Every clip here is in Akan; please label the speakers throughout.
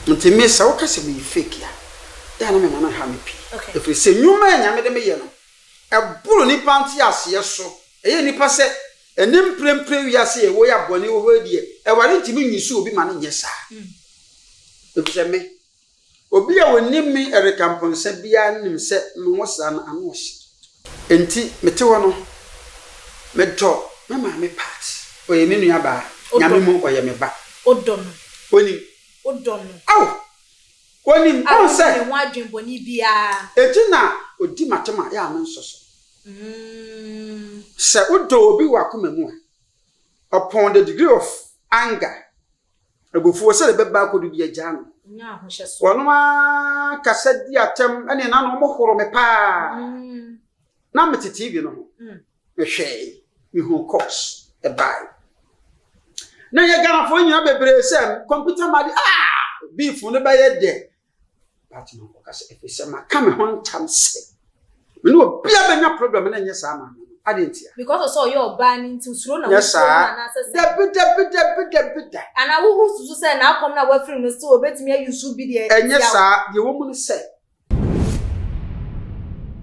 Speaker 1: Nti me sɛ woka sɛ meyɛ fake a, yɛ a na mema no nha me pii. Ɛfiri sɛ nnwuma a Nyame de meyɛ no, ɛboro nnipa nteaseɛ so. Ɛyɛ nnipa sɛ ɛnnɛ mprempren wiase a yɛwɔ yi a bɔne wɔ hɔ yi deɛ, aware ntumi nyisu obi ma no nyɛ saa. Ɛfiri sɛ me, Obi a onim me Eric Amponsah biara nim sɛ me ho sra no ano ɔhye. Enti mete hɔ no, medɔ me maame Pat. Ɔyɛ me nuabaa. Nyame mu ɔyɛ me ba.
Speaker 2: Wodɔ no.
Speaker 1: Onim.
Speaker 2: Wodɔ no.
Speaker 1: Ao! Onim.
Speaker 2: A
Speaker 1: Ɔhu sɛ.
Speaker 2: wonni ne ho adwene bɔne biara.
Speaker 1: Enti na odi m'atam a, ɛyɛ a mensɔ so. Sɛ wodɔ obi wɔ akoma mu a, upon the degree of anger, Abufuo sɛdeɛ ɛbɛba akɔdu bi agyaa no. Wɔnom ara kasa di atɛm ɛne na na wɔhoro me paa. Na mete TV no ho. Mehwɛe, mehuu course ɛbae. Na yɛ Ghanafoɔ nyina bebree sɛ computer ma de ah beef no bɛyɛ dɛ. But mankɔka sɛ ɛfiri sɛ maka me ho ntam sɛ me ne obia bɛnya problem na ɛnyɛ saa maame no. Adɛn ntia?
Speaker 2: Because of sɛ ɔyɛ ɔbaa no nti suro na
Speaker 1: Nyɛ
Speaker 2: wosuro no
Speaker 1: saa.
Speaker 2: anaasɛ sɛ.
Speaker 1: Dabi dabi dabi dabi da.
Speaker 2: Anaa wo wosusu sɛ n'akɔm no a wafiri no still obetumi ayi so bi deɛ
Speaker 1: Ɛnyɛ
Speaker 2: atia wo.
Speaker 1: saa. Deɛ ɛwɔ mu ne sɛ.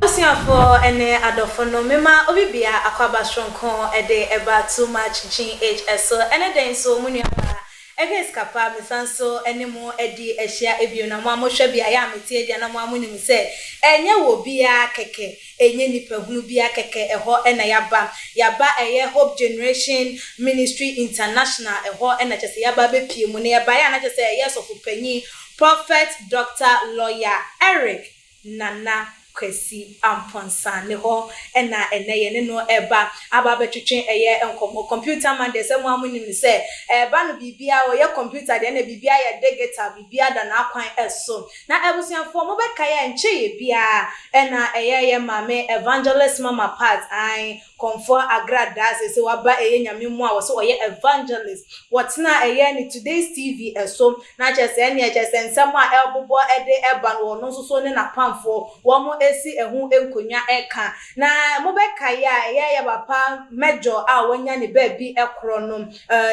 Speaker 2: Abusuafoɔ ne adɔfo no mema obi bia akwaaba soronko de ɛba too much GH so ɛne dɛn nso mo nua baa Ɛhwɛ sika pa, mesan nso ne mo adi ahyia bio, na mo a mohwɛ beaeɛ a meteɛ deɛ na mo ara monim sɛ ɛnyɛ wɔ biara kɛkɛ, ɛnyɛ nnipa hunu biara kɛkɛ, ɛhɔ na yɛaba. Yɛaba ɛyɛ Hope Generation Ministry International, ɛhɔ na kyerɛ sɛ yɛaba abɛpue mu, na yɛbaeɛ a na kyerɛ sɛ ɛyɛ Sɔfo Panyin Prophet Doctor Lawyer Eric Nana Kwasi Amponsah ne hɔ na ɛnnɛ yɛne no reba aba abɛtwetwe ɛyɛ nkɔmmɔ. Computer man deɛ sɛ mo ara monim no sɛ ɛreba no biribiara ɔyɛ computer deɛ ɛna biribiara yɛ digital, biribiara da n'akwan so. Na abusuafoɔ mobɛkae a ɛnkyɛeɛ biara ɛna ɛyɛ yɛn maame Evangelist Mama Pat, ae, Kɔmfoɔ Agradaa seesei waba ɛyɛ Nyame mu a wɔse ɔyɛ evangelist. Wɔtenaa ɛyɛ ne Today's TV ɛso na kyerɛ sɛ ɛneɛ kyerɛ sɛ nsɛm a ɛrebobɔ ɛde ɛba no ɔno nso so ne n'apamfoɔ wɔn ɛsi ɛho nkonwa ɛka. Na mobɛkae a ɛyɛ yɛ papa Major a wanya ne baabi ɛkorɔ no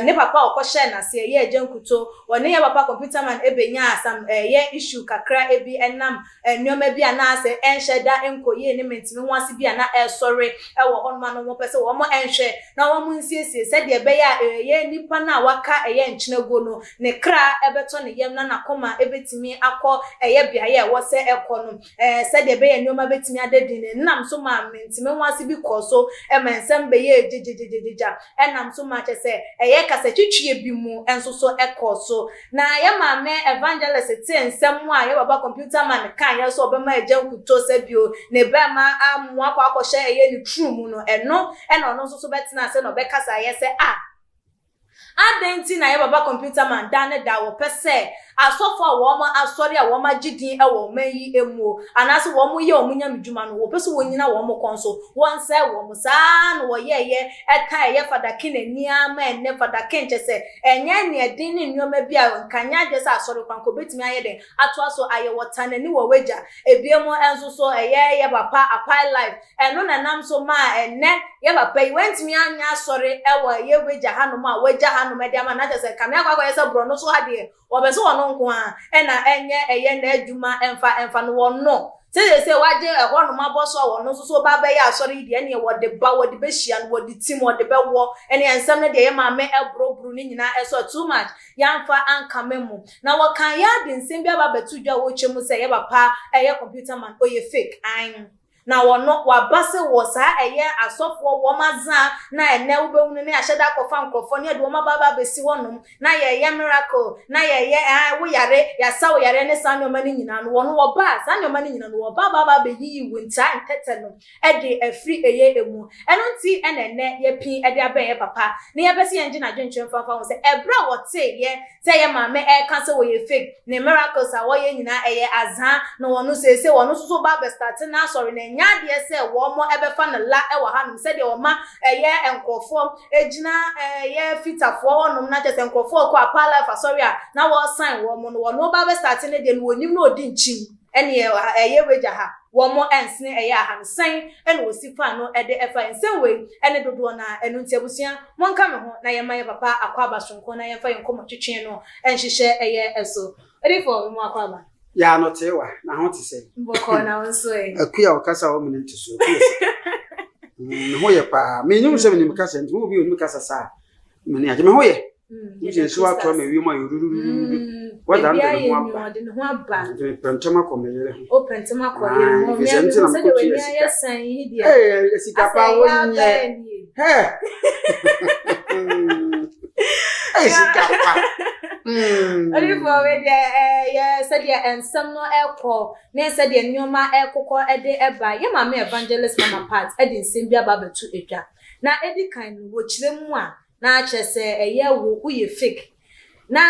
Speaker 2: ne papa a ɔkɔhyɛɛ n'ase ɛyɛ Agya Nkuto ɔne yɛ papa Computer Man ɛbɛnyaa some ɛyɛ issue kakra ɛbi ɛnam nneɛma bi a na asɛ ɛnhyɛ da nkɔ yie ne mente-me-ho-ase bi a na ɛresɔre wɔ hɔnom a na wɔpɛ sɛ wɔnhwɛ na wɔnsiesie sɛdeɛ ɛbɛyɛ a ɛyɛ nipa no a waka ɛyɛ nkyene-guo no ne kra bɛtɔ ne yam na n'akoma bɛtumi akɔ ɛyɛ beaeɛ a ɛwɔ sɛ ɛkɔ no sɛdeɛ ɛbɛyɛ a nneɛma bɛtumi ada din no. Ɛnam so maa mente-me-ho-ase bi kɔɔ so ma nsɛm bɛyɛɛ gyegyagyegya. Ɛnam so maa kyerɛ sɛ ɛyɛ kasatwitwie bi mu nso so kɔɔ so. Na yɛ maame evangelist tee nsɛm a yɛ papa computer man kaeɛ sɛ ɔbɛma agya nkutoo sɛ bio ne bɛɛma amoa akɔ akɔhyɛ ɛyɛ ne turu mu no, ɛno na ɔno nso so bɛtenaa ase na ɔbɛkasaeɛ sɛ ah, adɛn nti na yɛ papa computer man da ne da wɔpɛ sɛ asɔfo a wɔn asɔre a wɔn agye din wɔ ɔman yi mu anaasɛ wɔn yɛ wɔn nyamedwuma no wɔpɛ sɛ wɔnyina wɔn kɔn so wɔnsɛe wɔn. Saa ara na wɔyɛeɛ ɛka ɛyɛ Fada Ken ani ara ma ɛnnɛ Fada Ken kyerɛ sɛ ɛnyɛ nea ɛden ne nneɛma bi a nka nyɛ adeɛ sɛ asɔre koraa nka ɔbɛtumi ayɛ dɛn atoa so ayɛ wɔtan n'ani wɔ w'agya. Ebinom nso so ɛyɛ yɛ papa Apae Life ɛno na ɛnam so maa ɛnnɛ yɛ papa yi wantumi anyɛ asɔre wɔ ɛyɛ w'agya hanom a w'agya hanom de ama no na kyerɛ sɛ kame akɔ akɔyɛ sɛ borɔno so ha deɛ Wɔpɛ sɛ ɔno nko ara na ɛnyɛ ɛyɛ n'adwuma mfa mfa no wɔno. Sɛ seesei wagye ɛhɔnom abɔ so a ɔno nso so reba abɛyɛ asɔre yi deɛ, ɛnneɛ wɔde ba, wɔde bɛhyia no, wɔde tim, wɔde bɛwɔ, ɛnneɛ nsɛm no deɛ yɛ maame ɛboroboro ne nyinaa ɛsɔ too much, yɛamfa ankame mo. Na wɔkaa yɛ ara de nsɛm bi aba abɛto dwa a wɔrekyɛ mu sɛ yɛ papa ɛyɛ computer man, ɔyɛ fake, aane. Na wɔno waba se wɔ saa ɛyɛ asɔfoɔ wɔn azaa na ɛnɛ wobɛhunu ne ahyɛda akɔfa nkorɔfoɔ ne yɛde wɔn aba aba abɛsi hɔ nom na yɛyɛ miracle na yɛyɛ ɛɛ wo yare yɛasa wo yareɛ ne saa nnoɔma no nyinaa no wɔno wɔba a saa nnoɔma no nyinaa no wɔba aba aba abɛyiyi wo ntaa ntɛtɛ no de afiri ɛyɛ ɛmu ɛno nti ɛna ɛnɛ yɛpin ɛde abɛn yɛ papa na yɛpɛ sɛ yɛngye n'adwenkyerɛ mfa mfa ho sɛ ɛberɛ a wɔteeɛ Sɛ yɛ maame ɛka sɛ wɔyɛ fake, ne miracles a wɔyɛ nyinaa ɛyɛ azaa, na wɔno seesei wɔno nso so ba abɛ starte n'asɔre no ɛnyɛ adeɛ sɛ wɔn ɛbɛfa no la ɛwɔ hanom sɛdeɛ wɔma ɛyɛ nkorɔfoɔ ɛgyina ɛyɛ fitafoɔ hɔnom na kyerɛ sɛ nkorɔfoɔ ɛkɔ Apaa Life asɔre a na wɔresan wɔn no wɔno ba abɛ starte ne deɛ no wɔnim na ɔdi nkyim ɛneɛ ɛyɛ wagya ha wɔn ɛnsene ɛyɛ aha no sɛn ɛna wɔsi fa no ɛde ɛfa nsɛm wei ɛne dodoɔ no ara ɛno nti abusua Monka me ho na yɛmma yɛn papa akwaaba soronko na yɛmfa yɛn nkɔmmɔtwetwe no nhyehyɛ ɛyɛ so. Odiyifoɔ, me mu akɔ aba.
Speaker 1: Yaa no tee wa, na ho te sɛn?
Speaker 2: Bɔkɔɔ na wo nso ɛ?
Speaker 1: Akua a ɔkasa a ɔmene nte so, akua sika. Me ho yɛ paa. Menim sɛ menim kasa nti, mo bi onim kasa saa. Mene agye me ho yɛ. Nti nsuo atɔ ma wiem ayɛ rurururudu. Wada no de ne ho aba.
Speaker 2: Ɔde ne ho aba.
Speaker 1: Nti mepɛ ntɛm akɔ me yere ho.
Speaker 2: O pɛ ntɛm akɔ yere ho.
Speaker 1: Ɛfiri sɛ nti na mekɔtua sika. Ee, sika pa wonyɛ. Hɛ! Ee, sika pa.
Speaker 2: Odiyifoɔ wei deɛ ɛyɛ sɛdeɛ nsɛm no ɛkɔ ne sɛdeɛ nneɛma ɛkokɔ ɛde ɛba. Yɛ maame Evangelist Mama Pat ɛde nsɛm bi aba abɛto dwa. Na edi kan no, wɔkyerɛ mu a, na kyerɛ sɛ ɛyɛ wo woyɛ fake. Na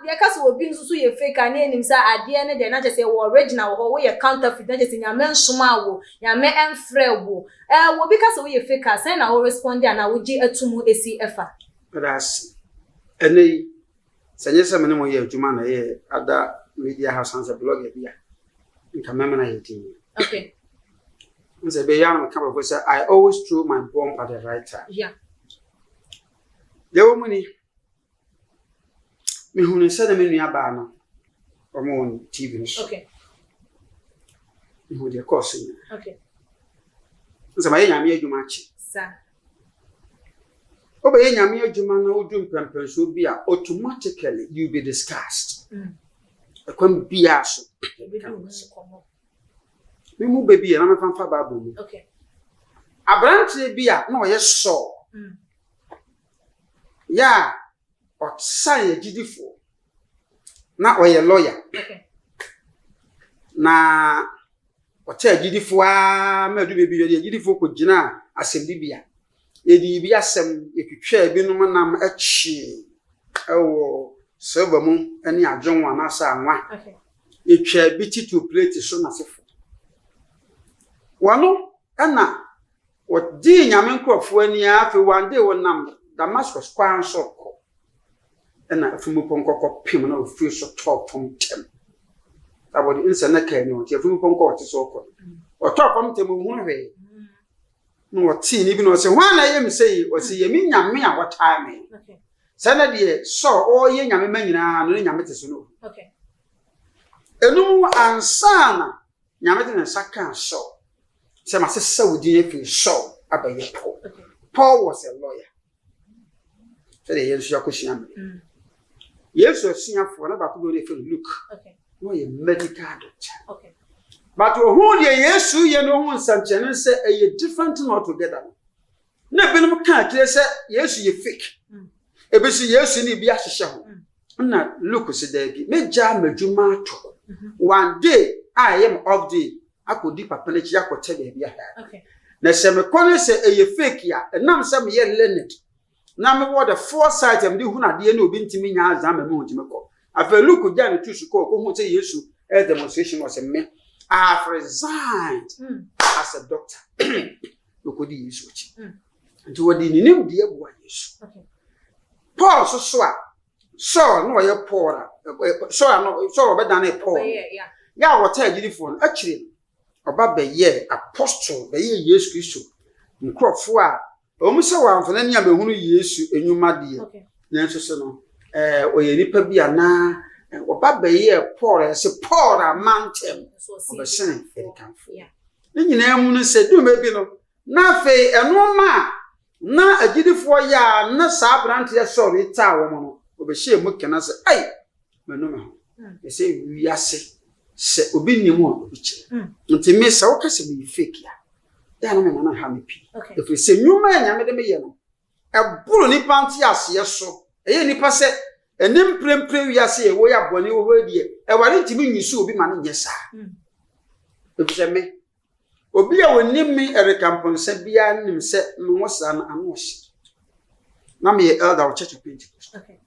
Speaker 2: yɛka sɛ obi nso so yɛ fake a na yɛnim sɛ adeɛ no deɛ na kyerɛ sɛ yɛwɔ original wɔ hɔ, woyɛ counterfeit na kyerɛ sɛ Nyame nsomaa wo, Nyame mfrɛɛ wo. Ɛɛ obi ka sɛ woyɛ fake a, sɛn na wo responde anaa wogye to mu si fa?
Speaker 1: Meda ase. Ɛnnɛ yi, sɛ ɛnyɛ sɛ me ne mo yɛ adwuma na ɛyɛ ada media house anaasɛ blogger bi a, nka mɛmena ayɛ din.
Speaker 2: Okay.
Speaker 1: N sɛ ɛbɛyɛ a na meka borɔfo sɛ I always throw my bomb at the right time.
Speaker 2: Yeah.
Speaker 1: Deɛ ɛwɔ mu ni, mehunuu sɛ na me nua baa no, wɔn wɔ TV no so.
Speaker 2: Okay.
Speaker 1: Mehu deɛ ɛkɔɔ so nyinaa.
Speaker 2: Okay.
Speaker 1: N sɛ mayɛ nyame adwuma akye.
Speaker 2: Sa.
Speaker 1: Wobɛyɛ nyame adwuma na wodu mpɛmpɛnsoɔ bi a, automatically you be discussed. Ɛkwan biara so.
Speaker 2: Ebi du nkɔmmɔ.
Speaker 1: Me mu bɛ bi a na mefa mfa Bible mu.
Speaker 2: Okay.
Speaker 1: Aberanteɛ bi a na ɔyɛ Saul. Yɛ a ɔsan agyidifoɔ. Na ɔyɛ lɔya.
Speaker 2: Okay.
Speaker 1: Na ɔkyɛ agyidifoɔ ara ma ɛdu baabi yɛde agyidifoɔ kɔgyinaa asɛmdibea. Yɛdii bi asɛm, yɛtwitwaa binom nam kyee wɔ silver mu ne adwonwo anaasɛ anwa.
Speaker 2: Okay.
Speaker 1: Yɛtwaa bi ti too plate so n'asefo. Wɔno na wɔdii Nyame nkurɔfoɔ ani ara afei one day wɔnam Damascus kwan so rekɔ ɛna afunumpɔnkɔ kɔpem na ɔfiri so tɔɔ fam ntɛm. Na wɔde nsɛ na kaa ni nti afunumpɔnkɔ a ɔte so rekɔ no. Ɔtɔɔ fam ntɛm ɔnhunu hwee. Na ɔtee ne bi na ɔse hwan na ɛyɛ me sɛ yi? Ɔse yɛ me Nyame a wɔtaa me.
Speaker 2: Okay.
Speaker 1: Sɛ na deɛ Saul ɔreyɛ Nyame ma nyinaa no ne Nyame te so no.
Speaker 2: Okay.
Speaker 1: Ɛno mu ansa na Nyame de ne nsa kaa Saul sɛ masesa wo din afiri Saul abɛyɛ Paul.
Speaker 2: Okay.
Speaker 1: Paul was a lawyer. Sɛdeɛ yɛn nso yɛakɔsua mmere. Yesu asuafoɔ na baako bi wɔde yɛfrɛ no Luke.
Speaker 2: Okay.
Speaker 1: Na ɔyɛ medical doctor.
Speaker 2: Okay.
Speaker 1: But ohun deɛ Yesu yɛ no ohun nsɛnkyerɛnne sɛ ɛyɛ different thing altogether no. Na ebinom ka akyerɛ sɛ Yesu yɛ fake. Ebi nso Yesu ne bi ahyehyɛ ho. Na Luke sɛ daabi, megyaa m'adwuma ato hɔ. One day a ɛyɛ me off day akɔdi papa no akyi akɔkyɛ baabi ahwɛ ade.
Speaker 2: Okay.
Speaker 1: Na sɛ mekɔ no sɛ ɛyɛ fake a, ɛnam sɛ meyɛ learned na mewɔ the foresight a mede hunu adeɛ ne obi ntumi nya azan ma mehu nti mekɔ. Afei Luke gyaa ne tu so kɔɔ kɔhu sɛ Yesu ɛyɛ demonstration ɔsɛ me I have resigned as a doctor. Na ɔkɔdi Yesu akyi. Nti wɔde ne nimdeɛ boa Yesu.
Speaker 2: Okay.
Speaker 1: Paul nso so a Saul na ɔyɛ Paul a Saul a no Saul ɔbɛdane Paul.
Speaker 2: Ɔbɛyɛ, yeah.
Speaker 1: Yɛ a wɔtaa agyidifoɔ no akyire no ɔba bɛyɛɛ apostle bɛyɛɛ Yesu Kristo nkurɔfoɔ a wɔn sɛ wɔamfa n'ani abɛhunu Yesu nnwuma deɛ
Speaker 2: Okay.
Speaker 1: nanso so no ɛɛ ɔyɛ nipa bi a na ɔba bɛyɛɛ Paul a yɛsɛ Paul ama ntɛm
Speaker 2: Nso ɔsii
Speaker 1: ɔbɛsene
Speaker 2: adikanfoɔ.
Speaker 1: adikanfoɔ.
Speaker 2: Yeah.
Speaker 1: Ne nyinaa mu no sɛ dwuma bi no na afei ɛnoɔma a na agyidifoɔ yɛ a na saa aberanteɛ Saul yi taa wɔn no ɔbɛhyɛɛ mu kena sɛ ai manu me ho. Ɛsɛ wiase sɛ obi nim a obi kyerɛ. Nti me sɛ woka sɛ meyɛ fake a yɛ a na mema no ha me pii.
Speaker 2: Okay.
Speaker 1: Ɛfiri sɛ nnwuma a Nyame de meyɛ no ɛboro nnipa nteaseɛ so. Ɛyɛ nnipa sɛ ɛne mprempren wiase a ɛwɔ yi a bɔne wɔ hɔ yi deɛ Awurade ntumi nyi so obi ma no nyɛ saa. Ɛfiri sɛ me obi a onim me Erica Mponsa biara nim sɛ me ho sra no ano ɔhye. Na meyɛ elder wɔ Church of Pentecost.
Speaker 2: Okay.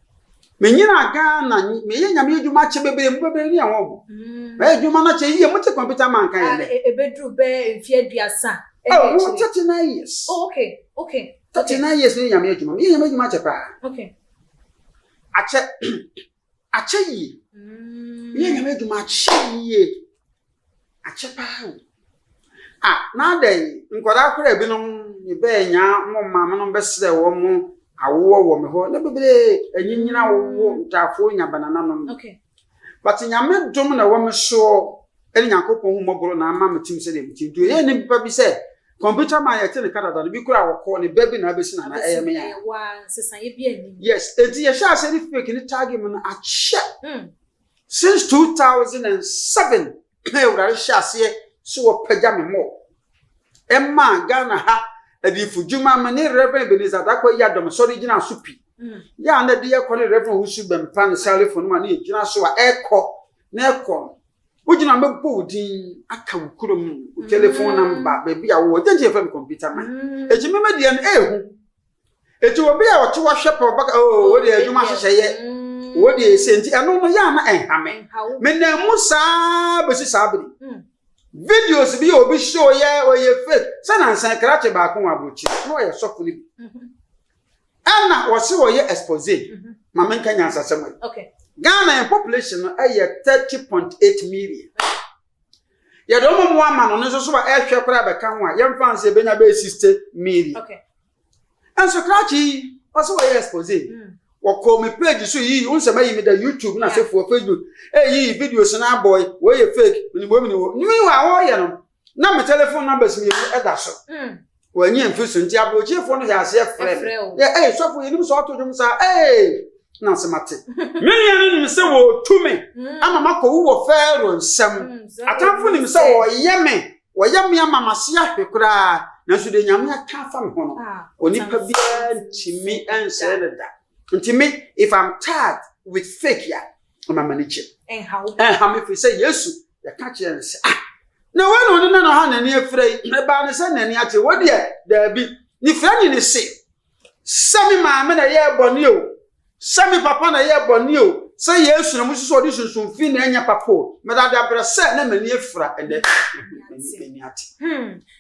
Speaker 1: Menyina Ghana, meyɛ nyame adwuma akyɛ bebree, mu bebree ne ɛwɔ mo. Mɛyɛ adwuma no akyɛ yie, mote computer man ka yɛ
Speaker 2: Ah,
Speaker 1: nɛ.
Speaker 2: ebeduru bɛyɛ mfe 30.
Speaker 1: Oh, mo 39 years.
Speaker 2: Oh, okay. Okay.
Speaker 1: 39 years ne nyame adwuma. Meyɛ nyame adwuma akyɛ paa.
Speaker 2: Okay.
Speaker 1: Akyɛ, akyɛ yie. Meyɛ nyame adwuma akyɛ yie. Akyɛ paa o. Ah, na adɛn, nkwadaa koraa binom mebɛɛ nyaa mo maame no bɛsrɛ wɔn mo awoɔ wɔ me hɔ na bebree anyinyina wowo ntaafoɔ nya banananom.
Speaker 2: Okay.
Speaker 1: But Nyame dom na ɛwɔ me soɔ ɛne Nyankopɔn hu mmɔborɔ na ama me tim sɛdeɛ mete. Nti ɛyɛ nipa bi sɛ computer man yɛte ne ka dada no bi koraa wɔkɔ ne ba bi na abɛsi nana ɛyɛ me a. Yes, enti yɛhyɛ aseɛ ne fake ne tag mu no akyɛ. Since 2007 na Awurade hyɛ aseɛ sɛ wɔpagya me mmɔ. Ɛmaa Ghana ha adiyifo dwuma me ne Reverend Ebenezer Darko Yiadom sɔre gyina so pi. Yɛ a na ɛde yɛkɔ ne Reverend Owusu Bɛmpa ne Salifo no ma ne yɛgyina so a ɛkɔ na ɛkɔ no. Wogyina mɛbɔ wo din aka wo kurom, wo telephone number, baabi a wowɔ. Dɛn nti yɛfrɛ me computer man? Enti me me deɛ no ɛɛhu. Eti obi a ɔte hɔ hwɛ pɛ ɔbɛka oo wo deɛ adwuma hyehyɛeɛ wo deɛ ese nti ɛno no yɛ a na ɛnha me. Menam mu saa bɛsi saa bere. Videos bi a obi show yɛ ɔyɛ fake sɛ nansa krakye baako wɔ aburokyire na ɔyɛ sɔfo no bi. Ɛna wɔse wɔyɛ expose ma menka nyansasɛm yi. Ghana yɛn population no ɛyɛ 30.8 million. Yɛde wɔn mmoa ama no no nso so a ɛhwɛ koraa bɛka ho a yɛmfa nso yɛbɛnya bɛyɛ 60 million. Nso krakye yi ɔsɛ wɔyɛ expose. Wɔkɔɔ me page so yiyi wo nsɛm ayi me da YouTube na asefoɔ Facebook ɛyiyi videos na abɔe wɔyɛ fake menim wɔ menim wɔ. Meanwhile wɔyɛ no na me telephone numbers mmienu ɛda so. Wɔanyi amfiri so nti aburokyefoɔ no yɛ aseɛ frɛ me. Yɛ ɛy sɔfo yɛnim sɛ ɔto dwom saa ee na asɛm ate. Me nua no nim sɛ wɔretu me ama makɔwu wɔ Farao nsam. Atamfo nim sɛ wɔreyɛ me wɔyɛ me ama m'ase ahwe koraa nanso deɛ Nyame aka afa me ho no onipa biara ntumi nsɛe no da. Nti me if I'm tired with fake a ɔma m'ani gye. Ɛnha me firi sɛ Yesu yɛka kyerɛ no sɛ ah na wei na ɔne na ha n'ani afira yi ɛbaa ne sɛ n'ani ate wɔ deɛ daabi ne fira ni ne se sɛ me maame na ɛyɛ bɔne o sɛ me papa na ɛyɛ bɔne o sɛ Yesu na mo nso ɔde sunsun fi na ɛnyɛ papa o mɛdade abrɛ sɛ na m'ani afira ɛnɛ m'ani ate.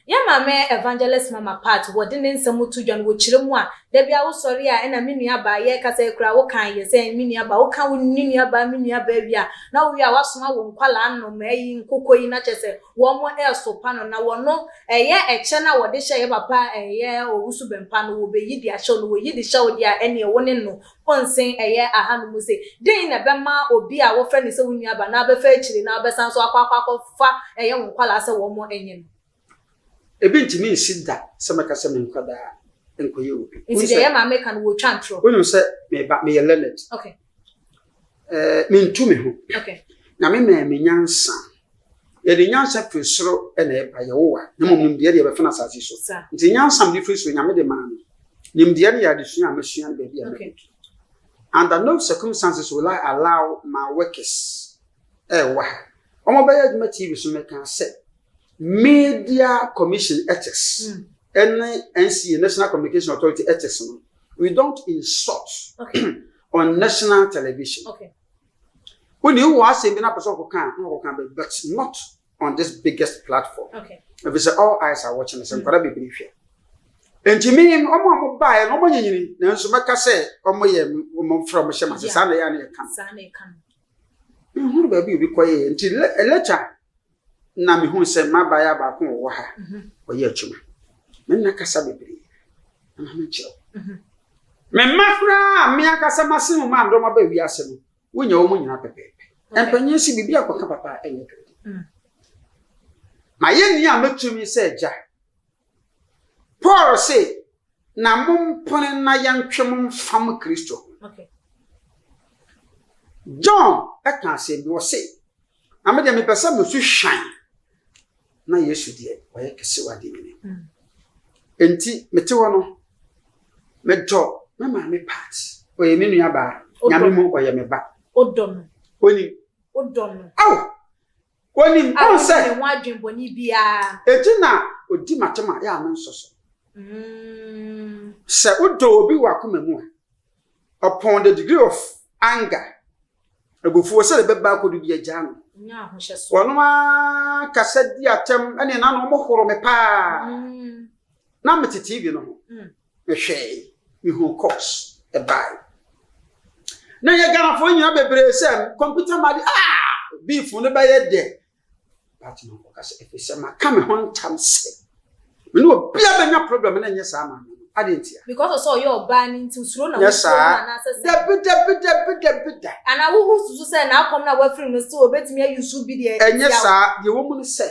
Speaker 2: Yɛn maame Evangelist Mama Pat wɔde ne nsɛm to dwa no wɔkyerɛ mu a, da biara wosɔre a ɛna me nua baa yɛrekasa yi koraa woka yɛ sɛ me nua baa woka wo ne nua baa me nua baa wie a na wowie a woasoma wo nkwadaa nnomaa yi nkokɔ yi na kyerɛ sɛ wɔn resopa no na wɔno ɛyɛ ɛkyɛ no a wɔde hyɛ yɛ papa ɛyɛ Owusu Bɛmpa no wɔbɛyi de ahyɛ wo no wɔyi de hyɛ wo deɛ a ɛneɛ wo ne no wonsen ɛyɛ ahanom se dɛn na ɛbɛma obi a wɔfrɛ no sɛ wo nua ba na abɛfa akyire na abɛsan so akɔ akɔ akɔfa ɛyɛ wo nkwadaa sɛ wɔn nyɛ no.
Speaker 1: Ebi ntumi nsi da sɛ mɛka sɛ me nkwadaa nkɔyɛ obi.
Speaker 2: Nti deɛ yɛ maame ka no wɔtwa ntorɔ.
Speaker 1: Wonim sɛ meba meyɛ learned.
Speaker 2: Okay.
Speaker 1: Eh, mentu me ho.
Speaker 2: Okay.
Speaker 1: Nyame maa me nyansa. Yɛde nyansa firi soro na ɛba yɛwowa. Na mmom nimdeɛ deɛ yɛbɛfa no asase so. Nti nyansa mede firi soro Nyame de maa me. Nimdeɛ no yɛ adesua a masua no baabi a mɛkɔdu. Under no circumstances will I allow my workers ɛwɔ ha. Wɔn bɛyɛ adwuma TV so mɛka sɛ Media Commission ethics ɛne NCA National Communication Authority ethics no we don't insult on national television.
Speaker 2: Okay.
Speaker 1: Woni wowɔ asɛm bi na pɛ sɛ ɔkɔka a na ɔkɔka bɛ but not on this biggest platform.
Speaker 2: Okay.
Speaker 1: Ɛfiri sɛ all eyes are watching sɛ nkwadaa bebree hwɛ. Nti me ɔmo a ɔmo baeɛ no ɔmo nyinyini nanso mɛka sɛ ɔmo yɛ ɔmo mfrɛ ɔmo hyɛ ma sɛ saa na ɛyɛ a na yɛka no.
Speaker 2: Saa na ɛka no.
Speaker 1: Mehunu baabi obi kɔyɛɛ nti later na mehuu sɛ m'abaayewa baako wɔ hɔ ha ɔyɛ adwuma. Me nna kasa bebree na ma menkyerɛ wo. Me mma koraa a me ankasa m'ase mu maa mede wɔn aba wiase no, wonya wɔn nyinaa pɛpɛɛpɛ. Mpanyin se biribi akɔka papa a ɛnyɛ dwene. Mayɛ nea mɛtumi sɛ agya. Paul se, Na mompene na yɛntwe mo mfam Kristo ho. John ka asɛm bi, ɔse, Na me deɛ mepɛ sɛ mesu hwan, na Yesu deɛ ɔyɛ kɛse wɔ adeɛ nyinaa mu. Enti mete hɔ no, medɔ me maame Pat, ɔyɛ me nuabaa, Nyame mu ɔyɛ me ba.
Speaker 2: Wodɔ no.
Speaker 1: Onim.
Speaker 2: Wodɔ no.
Speaker 1: Ao! Onim,
Speaker 2: A
Speaker 1: ɔn sɛ.
Speaker 2: wonni ne ho adwenbɔne biara.
Speaker 1: Enti na odi m'atam a, yɛ a mensɔ so. Sɛ wodɔ obi wɔ akoma mu a, upon the degree of anger, abufuo sɛdeɛ ɛbɛba akɔdu bi agyaa no.
Speaker 2: Nya ahohyɛsoɔ.
Speaker 1: Wɔnom ara kasa di atɛm ɛne na na wɔhoro me paa. Na mete TV no ho. Mehwɛe, mehuu course ɛbae. Na yɛ Ghanafoɔ nyina bebree sɛ kɔmputa ma de ah beef no bɛyɛ dɛ. But mankɔka sɛ ɛfiri sɛ maka me ho ntam sɛ me ne obiara bɛnya problem na ɛnyɛ saa maame no. Adɛn ntia?
Speaker 2: Because of sɛ ɔyɛ ɔbaa no nti, suro na
Speaker 1: Nyɛ
Speaker 2: wosuro no
Speaker 1: saa.
Speaker 2: anaasɛ sɛ.
Speaker 1: Dabi, dabi, dabi, dabi da.
Speaker 2: Anaa wo wosusu sɛ n'akɔm no a wafiri mu no still obetumi ayi su bi deɛ
Speaker 1: Ɛnyɛ
Speaker 2: atia wo?
Speaker 1: saa. Deɛ ɛwɔ mu ne sɛ,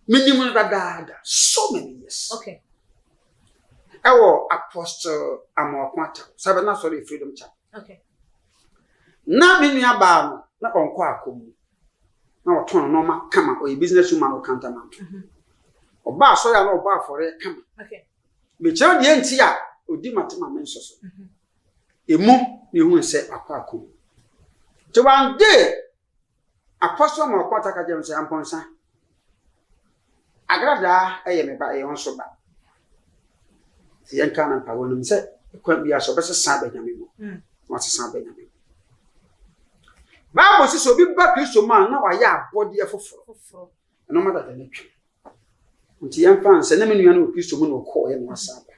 Speaker 1: menim no dadaada, so many years.
Speaker 2: Okay.
Speaker 1: Ɛwɔ Apostle Amoako Attaw, saa bɛ na asɔre yɛ Freedom Chapel.
Speaker 2: Okay.
Speaker 1: Na me nua baa no, na ɔnkɔ akɔm mu. Na ɔtɔn nneɛma kama, ɔyɛ business woman wɔ Kantamanto. Ɔba asɔre a na ɔbɔ afɔreɛ kama.
Speaker 2: Okay.
Speaker 1: Mekyerɛ deɛ nti a ɔdi mate ma me nso so. Emu na ehunu sɛ akɔ akɔ mu. Nti one day, Apostle Amoako Attaw ka kyerɛ me sɛ, Ampɔnsa, Agradaa yɛ me ba, ɛyɛ wo nso ba. Nti yɛnka no mpaebɔ no mu sɛ kwan biara so ɔbɛsesa aba Nyame mu. Na wasesa aba Nyame mu. Bible sɛ sɛ obi ba Kristo mu a na wayɛ abɔdeɛ foforɔ. Ɛno ma dada no atwam. Nti yɛmfa nsɛ na me nua no wɔ Kristo mu na ɔkɔɔeɛ na wasa aba.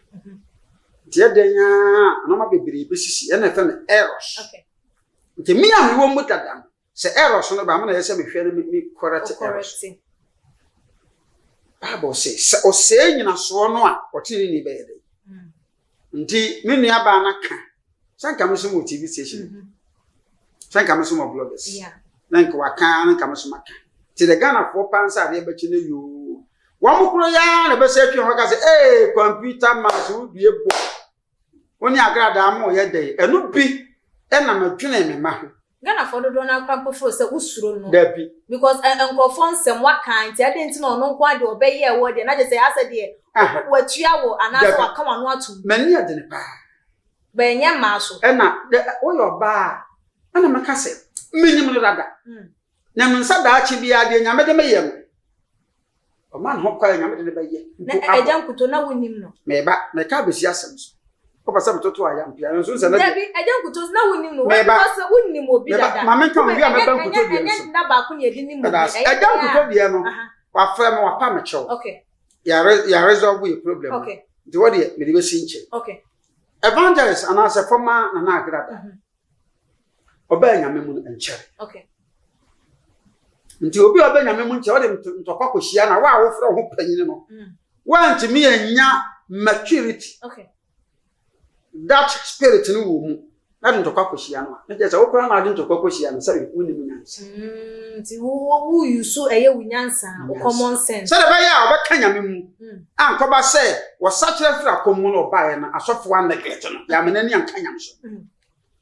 Speaker 1: Nti ɛdɛn ara nneɛma bebree bɛsisi ɛna ɛfɛ no errors. Nti me a mewɔ mu dada no sɛ errors no ba ama na ɛyɛ sɛ mehwɛ no me correct errors. Bible sɛ sɛ ɔsɛe nyinasoɔ no a ɔtenenee bɛyɛ dɛn? Nti me nua baa no ka sɛ nka me so mɔ TV station sɛ nka me so mɔ bloggers na nka waka na nka me so maka. Nti the Ghanafoɔ paa nsa adeɛ bɛkye no yoo. Wɔn mo koro yaa na bɛsɛ atwi hɔ ka sɛ ee computer mouse wodue bɔ wo ne agradaa mo yɛ dɛn ɛno bi ɛna medwene me ma ho.
Speaker 2: Ghanafoɔ dodoɔ no akora mpo feel sɛ wosuro no.
Speaker 1: Dabi.
Speaker 2: Because nkurɔfoɔ nsɛm waka nti adɛn nti na ɔno nko ara deɛ ɔbɛyɛ wɔ deɛ na kyerɛ sɛ asɛ deɛ watua wo anaasɛ waka w'ano atom.
Speaker 1: M'ani yɛ dene paa.
Speaker 2: Bɛnyɛ mmaa so.
Speaker 1: Ɛna woyɛ ɔbaa a ɛna mɛka sɛ menim no dada. Na me nsa daakye biara deɛ Nyame de meyɛ no ɔma ne ho kwan Nyame de ne bɛyɛ.
Speaker 2: Na agya nkuto na wonim no.
Speaker 1: Meba meka abɛsi asɛm so. Wopɛ sɛ metoto ayampea nso nsɛ na
Speaker 2: Dabi agya nkuto na wonim no. Meba because wonim obi dada.
Speaker 1: Ma menka obi a mɛba nkuto deɛ no so.
Speaker 2: Ɛnyɛ nna baako na yɛde nim obi.
Speaker 1: Agya nkuto deɛ no wafrɛ me wapa me kyɛw.
Speaker 2: Okay.
Speaker 1: Yɛ resolve yɛ problem.
Speaker 2: Okay.
Speaker 1: Nti wɔ deɛ mede bɛsi nkyɛn.
Speaker 2: Okay.
Speaker 1: Evangelist anaasɛ former Nana Agrada. Ɔbaa Nyame mu no nkyɛre.
Speaker 2: Okay.
Speaker 1: Nti obi a ɔbɛ Nyame mu nkyɛre ɔde ntɔkwa kɔhyia na wo a wofrɛ wo ho panyin no woantumi anya maturity.
Speaker 2: Okay.
Speaker 1: That spirit no wɔ mu na de ntɔkwa kɔhyia no a na kyerɛ sɛ wo koraa na ade ntɔkwa kɔhyia no sɛ wonim nyansa.
Speaker 2: Nti wo wo use ɛyɛ wo nyansa, wo common sense.
Speaker 1: Sɛdeɛ ɛbɛyɛ a ɔbɛka Nyame mu ankɔba sɛ wɔsakyerɛ firi akɔm mu na ɔbaeɛ no asɔfoɔ a neglect no yɛama n'ani anka Nyame so.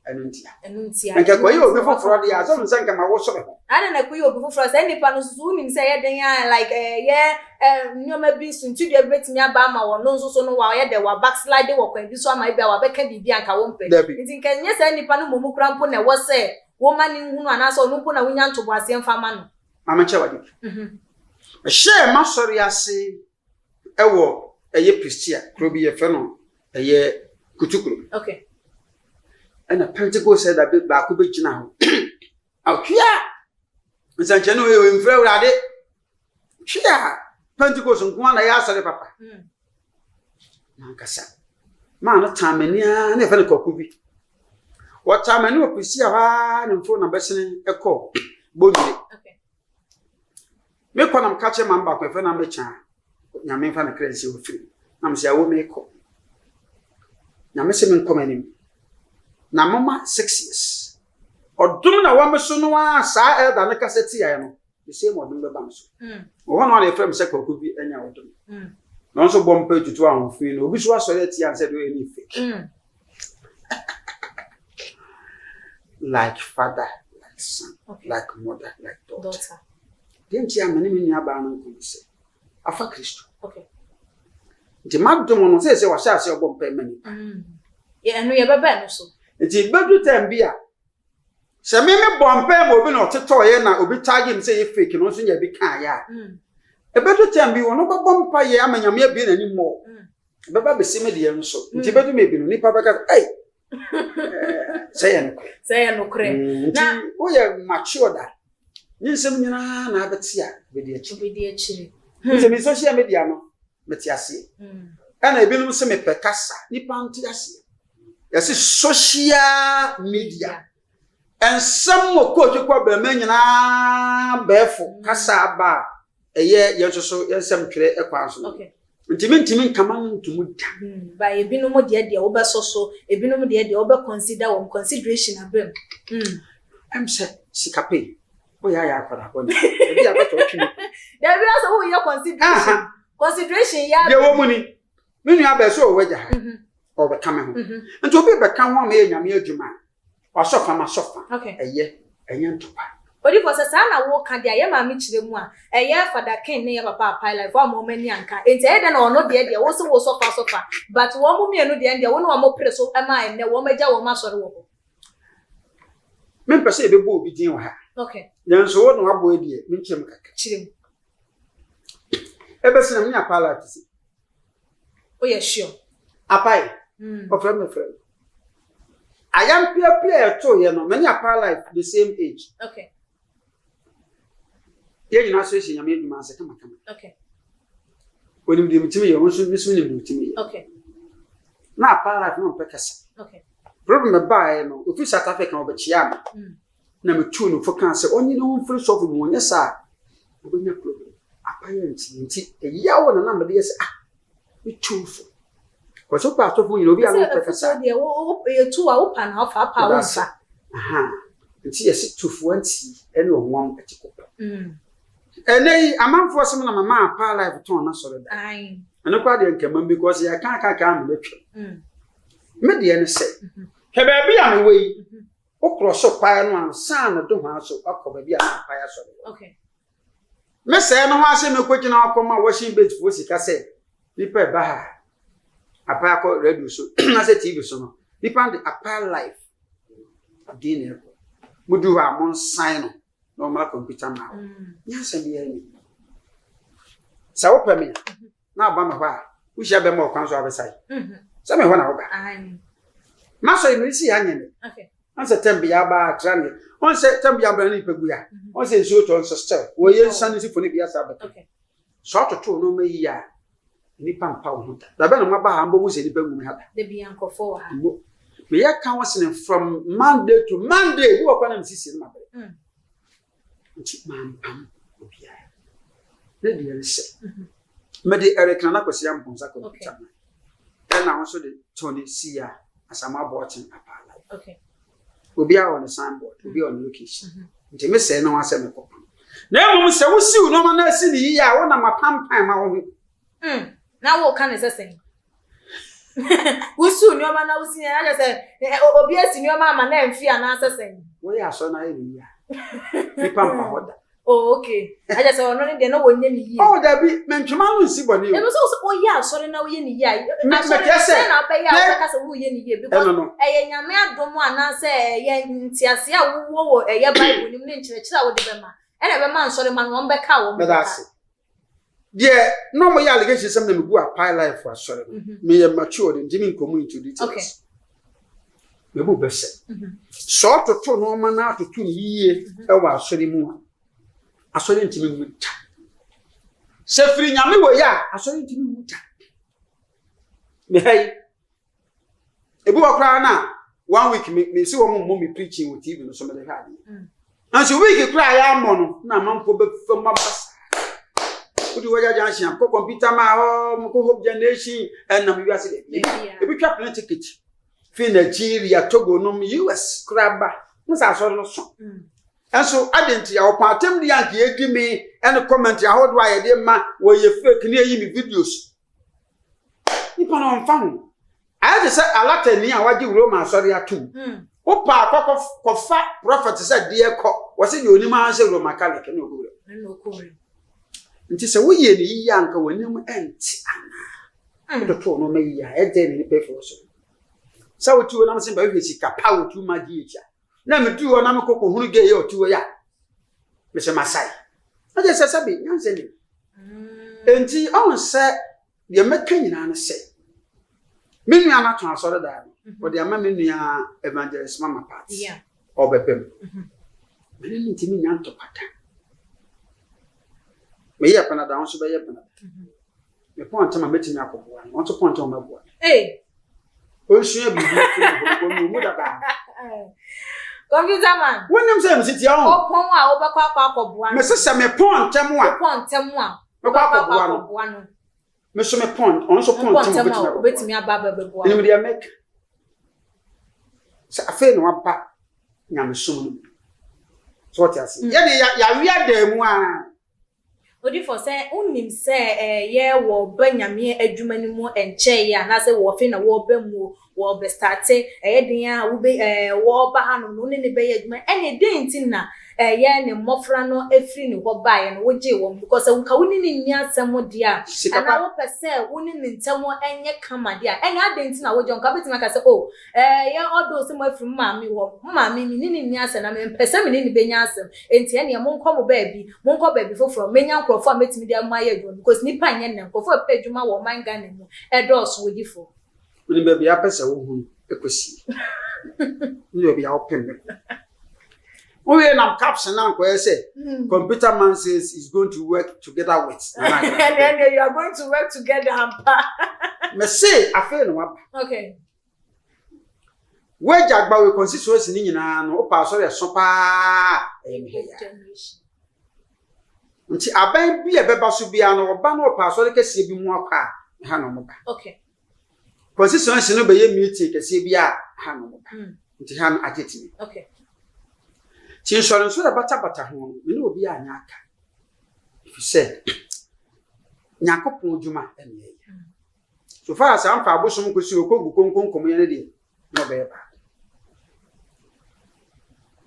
Speaker 1: Ɛno ntia.
Speaker 2: Ɛno ntia.
Speaker 1: Nka kɔyɛ obi foforɔ deɛ asɛ sɛ nka ma wo sɔre ho.
Speaker 2: Ada na kɔyɛ obi foforɔ sɛ nipa no nso wonim sɛ ɛyɛ den a like ɛyɛ nneɛma bi suntidua bi bɛtumi aba ama wɔn no nso so no wɔayɛ dɛ wa backslide wɔ kwan bi so ama ebi a wabɛka biribi anka wɔmpɛ.
Speaker 1: Dabi.
Speaker 2: Nti nka nyɛ saa nipa no mmom kora mpo na ɛwɔ sɛ wɔma ne nhunu anaasɛ ɔno mpo na wonya ntoboaseɛ mfa ma no.
Speaker 1: Maame kyɛ wade bi. Mehyɛɛ m'asɔre ase ɛwɔ ɛyɛ Prestea kuro bi yɛfrɛ no ɛyɛ Kutukuro.
Speaker 2: Okay.
Speaker 1: Ɛna Pentecost ɛda baako bɛgyina hɔ. Ahwea nsɛnkyerɛnne wɔ yɛ mfrɛ Awurade. Hwea Pentecost nko ara na ɛyɛ asɔre papa. Nankasa. Maa no taa m'ani ara na yɛfrɛ no kwaku bi. Wɔtaa m'ani wɔ Prestea hɔ ara ne mforo na bɛsene ɛkɔ Bonwire. Mekɔ na meka kyerɛ maame baako yɛfrɛ no Amekya Nyame mfa ne kra nsi ɔfiri mu. Na mesɛ awo mekɔ. Nyame sɛ menkɔ m'anim. Na moma 6 years. Ɔdom na wɔ me so no ara saa elder no kasa tiaɛ no, the same ɔdom bɛba me so. Wɔ hɔ no a na yɛfrɛ me sɛ kwaku bi anya ɔdom. Na ɔno nso bɔ mpa tutu ahofi no, obi so asɔre atia sɛ deɛ ɔyɛ ne fake. Like father, like son,
Speaker 2: Okay.
Speaker 1: like mother, like daughter.
Speaker 2: Daughter.
Speaker 1: Deɛ nti a me ne me nua baa no nko ne sɛ, afa Kristo.
Speaker 2: Okay.
Speaker 1: Nti madom no sɛ sɛ wahyɛ ase ɔbɔ mpae ma nipa.
Speaker 2: Yɛ ɛno yɛbɛba ɛno so.
Speaker 1: Nti bɛdu time bi a sɛ me me bɔ mpae ma obi na ɔtetɔɔyɛ na obi taage me sɛ yɛ fake no nso nya bi kaeɛ a ɛbɛdu time bi wɔn bɛbɔ mpaeɛ ama Nyame abue n'anim mɔ. Ɛbɛba bɛsi me deɛ nso. Nti bɛdu me bi no nipa bɛka sɛ ei sɛ yɛ nokorɛ.
Speaker 2: Sɛ yɛ nokorɛ.
Speaker 1: Nti woyɛ mature da ne nsɛm nyinaa na abɛte a bɛdi akyiri.
Speaker 2: Bɛdi akyiri.
Speaker 1: Nti me social media no mete aseɛ. Ɛna ebinom sɛ mepɛ kasa nipa nte aseɛ. Yɛse social media nsɛm wɔ kootu kɔ bɛrima nyinaa bɛɛfo kasa aba a ɛyɛ yɛn nso so yɛn nsɛm twerɛ kwan so.
Speaker 2: Okay.
Speaker 1: Nti mentumi nka m'ano nto mu da.
Speaker 2: Ba ebinom deɛ deɛ wobɛsɔ so, ebinom deɛ deɛ wobɛ consider wɔn, consideration aba mu.
Speaker 1: Ɛm sɛ sika pɛ yi, woyɛ ayɛ akwadaa bɔne. Ebi a bɛtɔ ɔtwe mu.
Speaker 2: Dabi asɛ woyɛ consideration. Consideration yɛ
Speaker 1: Deɛ wɔ mu ni, me nua bɛɛ sɛ ɔwɔ agya ha, ɔbɛka me ho. Nti obi bɛka ho ama yɛ nyame adwuma a, Wasɔ fa, masɔ fa.
Speaker 2: Okay.
Speaker 1: Ɛyɛ, ɛnyɛ ntɔkwa.
Speaker 2: Odifoɔ sɛ saa na woka deɛ a, yɛ maame kyerɛ mu a, ɛyɛ Fada Ken ne yɛ papa Apae Life woamma wɔn ani anka. Enti ɛyɛ dɛn na ɔno deɛ deɛ wo se wo sɔ fa sɔ fa but wɔn mmienu deɛ ɛndeɛ wo ne wɔn pere so ma ɛnnɛ wɔn agya wɔn asɔre wɔ hɔ.
Speaker 1: Mempɛ sɛ yɛbɛbɔ obi din wɔ ha.
Speaker 2: Okay.
Speaker 1: Nanso wo na wabɔ yi deɛ, menkyerɛ mu kakra.
Speaker 2: Kyerɛ mu.
Speaker 1: Ɛbɛsi na me ne Apae Life te sɛ.
Speaker 2: Woyɛ sure?
Speaker 1: Apae, ɔfrɛ me mefrɛ no. Ayampiapia a ɛtooeɛ no, me ne Apaa Life the same age.
Speaker 2: Okay.
Speaker 1: Yɛn nyinaa so yɛhyɛ Nyame adwuma ase kamakama.
Speaker 2: Okay.
Speaker 1: Onim deɛ metumi yɛ, ɔno nso me nso menim deɛ ɔtumi yɛ.
Speaker 2: Okay.
Speaker 1: Na Apaa Life na ɔmpɛ kasa.
Speaker 2: Okay.
Speaker 1: Problem ɛbaeɛ no, ofi South Africa ɔbɛkyeaa me. Na metuu no fo kaa sɛ ɔnyi ne ho mfiri sɔfo mu, ɔnyɛ saa a, ɔbɛnya problem. Apaa yɛ nti, nti ɛyaw na na mede yɛ sɛ ah, metuu fo. Kɔsɛ wopɛ asɔfo nyina obi a no pɛ kasa.
Speaker 2: Sɛ deɛ wo yɛtu a wopa na wofa apa a womfa.
Speaker 1: Aha. Nti yɛse tufoɔ nti ɛne ɔnwam ɛte kɔpɔ. Ɛnɛ yi amanfoɔ sɛm na mama apa life tɔn na sɔre da. Ɛno koraa deɛ nkɛmam because yɛka aka aka ama no atwam. Me deɛ ne sɛ hwɛ baabi a mewɔ yi wokorɔ so kwae no ansa na do hwaa so akɔ baabi a na apae asɔre wɔ. Me sɛɛ no ho ase mekɔgyina hɔ kɔma washing base foɔ sika sɛ nipa ɛba ha apae akɔ radio so na sɛ TV so no nipa no de apae life din na ɛkɔ mudu hɔ a monsan no na ɔmmra kɔmputa ma wo nyansa biara ni sɛ wopɛ me a na aba me hɔ a wohyia bɛma ɔkwan so abɛsae sɛ me hɔ na woba masɔre meresi ha nyɛ ne Ɔn sɛ tɛm bia ba atra ne. Ɔn sɛ tɛm bia bra ne nipa gu ya. Ɔn sɛ nsuo tɔ nso still. Wɔ yɛ nsa ne sifo ne bia saa bɛka. Sɛ ɔtoto nneɛma yie a, nipa mpa wo ho da. Da bɛn na mo aba ha mbɔ mu sɛ nipa ngu me ha da.
Speaker 2: Da bia nkurɔfoɔ wɔ ha.
Speaker 1: Mo. Meyɛ counseling from Monday to Monday. Bi wɔ kora na mesiesie no mabrɛ. Nti mampam obiara. Ne deɛ ne sɛ, mede Eric Nana Kwasi Amponsah kɔmputa man. Ɛna wo nso de Tony Sia Asamoah Boateng Apaa Life.
Speaker 2: Okay.
Speaker 1: Obiara wɔ ne signboard, obiara wɔ ne location. Nti me sɛe no ho asɛ mekɔ pam. Na mmom sɛ wosiw nneɛma no asi ne yiye a, wonam apampan ma wo ho.
Speaker 2: Na woka ne sɛ sɛn? Wosiw nneɛma na wosi yɛn akyɛ sɛ obi asi nneɛma ama na ɛmfi anaasɛ sɛn.
Speaker 1: Woyɛ asɔre na ayɛ ne yie a nipa mpa hɔ da.
Speaker 2: Oh okay. Akyɛ sɛ ɔno ne deɛ na wɔnyɛ ne yie.
Speaker 1: Oh dabi mentwema no nsi bɔne o.
Speaker 2: Ebi sɛ woyɛ asɔre na woyɛ ne yie a asɔre no sɛ na wobɛyɛ a wobɛka sɛ woyɛ ne yie because ɛyɛ nyame adom anaasɛ ɛyɛ nteaseɛ a wowɔ wɔ ɛyɛ Bible no mu ne nkyerɛkyerɛ a wode bɛma ɛna ɛbɛma nsɔre ma no wɔn bɛka wɔn bɛka.
Speaker 1: Deɛ na wɔyɛ allegation sɛ na megu apae life asɔre no mhm. meyɛ matured nti menkɔ mu into details mebu bɛ sɛ mhm. sɛ ɔtoto nneɛma no atoto no yie mhm. wɔ asɔre mu a asɔre ntumi nwu ta sɛ firi nyame wɔ yi a asɔre ntumi nwu ta meha yi Ebi wɔ koraa na one week me me si wɔn mmɔ me preaching wɔ TV no so mede hwɛ adeɛ. Mm. Nanso week koraa yɛ amɔ no na amanfoɔ bɛfa mu aba saa. Wode wɔ gyagya ahyia kɔ kɔmputa ma hɔ mokɔ hope generation ɛnam wiase dɛ. Ebi twa plane ticket fi Nigeria, Togo nom US koraa ba. Mo sɛ asɔre no so. Mm. Ɛnso adɛn nti a wɔpɔn atem de anka yɛdi me ɛne comment ahodoɔ a yɛde ma wɔyɛ fake ne yɛyi me videos. Nipa no ɔmfa ho. Ayɛ te sɛ alatani a wagye Roma asɔre atom. Hmm. Wopa akɔ kɔfa prɔfɛt sɛ deɛ kɔ, wɔse deɛ onim ara sɛ Roma Catholic ne ɔkɔwura. Nti sɛ woyɛ ne yiye a nka w'anim ɛnte anaa? Hmm. Wode too nneɛma yiye a ɛdɛn ne nipa afiri so. Sɛ wote hɔ nam sɛ bɛhwɛ sika pa wɔ tu ma gye akyi a, na meduru hɔ na mekɔ kɔhunu gay yɛ ɔte hɔ yi a, mesɛ masae. Na kyerɛ sɛ sɛbe nyansa nim. Enti ɔhu sɛ deɛ mɛka nyinaa ne sɛ, me nua no atɔn asɔredan no, mhm. ɔde ama me nua evangelist mama part, ɔbɛbɛ mu. Mhm. Mene no ntumi nya ntɔkwa da. Meyɛ panada, wo nso bɛyɛ panada. Mhm. Mepɔn ntɛm a mɛtumi akɔboa no, ɔno nso pɔn ntɛm a ɔmɛboa no. Onsua biribi mfiri ne hɔ because mewɔ mu dada.
Speaker 2: Computer man.
Speaker 1: Wonim sɛ mesi tia ho.
Speaker 2: Ɔpɔn a wobɛkɔ akɔ akɔboa no.
Speaker 1: Mese sɛ mepɔn ntɛm a.
Speaker 2: Wopɔn ntɛm a.
Speaker 1: Mɛkɔ akɔboa no.
Speaker 2: no.
Speaker 1: Me so me pɔn, ɔno nso pɔn ntɛm a obetumi
Speaker 2: aba abɛboa.
Speaker 1: Menim deɛ mɛka. Sɛ afei na waba nyamesom no mu. So wɔte ase. Mm. Yɛde yɛawe adan mu a.
Speaker 2: Odifo sɛ wonim sɛ ɛyɛ wɔba nyame adwuma no mu nkyɛe anaasɛ wɔfe na wɔba mu o Wɔrebɛstarte, ɛyɛ den a wobɛ ɛɛ wɔreba hanom no, wo ne no bɛyɛ adwuma. Ɛnneɛ dɛn nti na ɛyɛ ne mmɔfra no firi ne hɔ baeɛ no, wogyee wɔn? Because sɛ nka wo ne no nni asɛm deɛ a,
Speaker 1: Sika pa.
Speaker 2: anaa wopɛ sɛ wo ne ne ntam nyɛ kama deɛ a, ɛnneɛ adɛn nti na wogye wɔn? Nka wobɛtumi aka sɛ, oh, ɛyɛ although sɛ moafiri mo maame hɔ, mo maame me ne no nni asɛm na mempɛ sɛ me ne no bɛnya asɛm, enti ɛnneɛ monkɔ mo baabi, monkɔ baabi foforɔ, mɛnya nkurɔfoɔ a mɛtumi de mo ayɛ adwuma because nnipa nyɛ nnɛ, nkurɔfoɔ a ɛpɛ adwuma wɔ ɔman Ghana mu dɔɔso, wodifoɔ.
Speaker 1: Wonim baabi a apɛ sɛ wohu kɔsi. Ne baabi a wopem me kɔ. Wowie nam caption na nkɔyɛ sɛ hmm. computer man says is going to work together with.
Speaker 2: And then you are going to work together ampa.
Speaker 1: Me se afei na waba.
Speaker 2: Okay.
Speaker 1: Wagya agbawe constituency ne nyinaa no wopa asɔre ɛso paa ɛyɛ me hɛ ya. Nti aban bi a ɛbɛba so biara no ɔba no ɔpa asɔre kɛseɛ bi mu akɔ a ɛha na ɔmo ba.
Speaker 2: Okay.
Speaker 1: Constituency no bɛyɛ meeting kɛseɛ bi a ha no ba. Hmm. Nti ha no agye tumi.
Speaker 2: Okay.
Speaker 1: Nti nsɔrensɔre batabata ho no, me ne obi anyɛ aka. Ɛfiri sɛ, Nyankopɔn dwuma ɛne ɛyɛ. Hmm. So far as amfa abosom kɔsi okogu konkonkom yɛ no deɛ, na ɔbɛyɛ baako.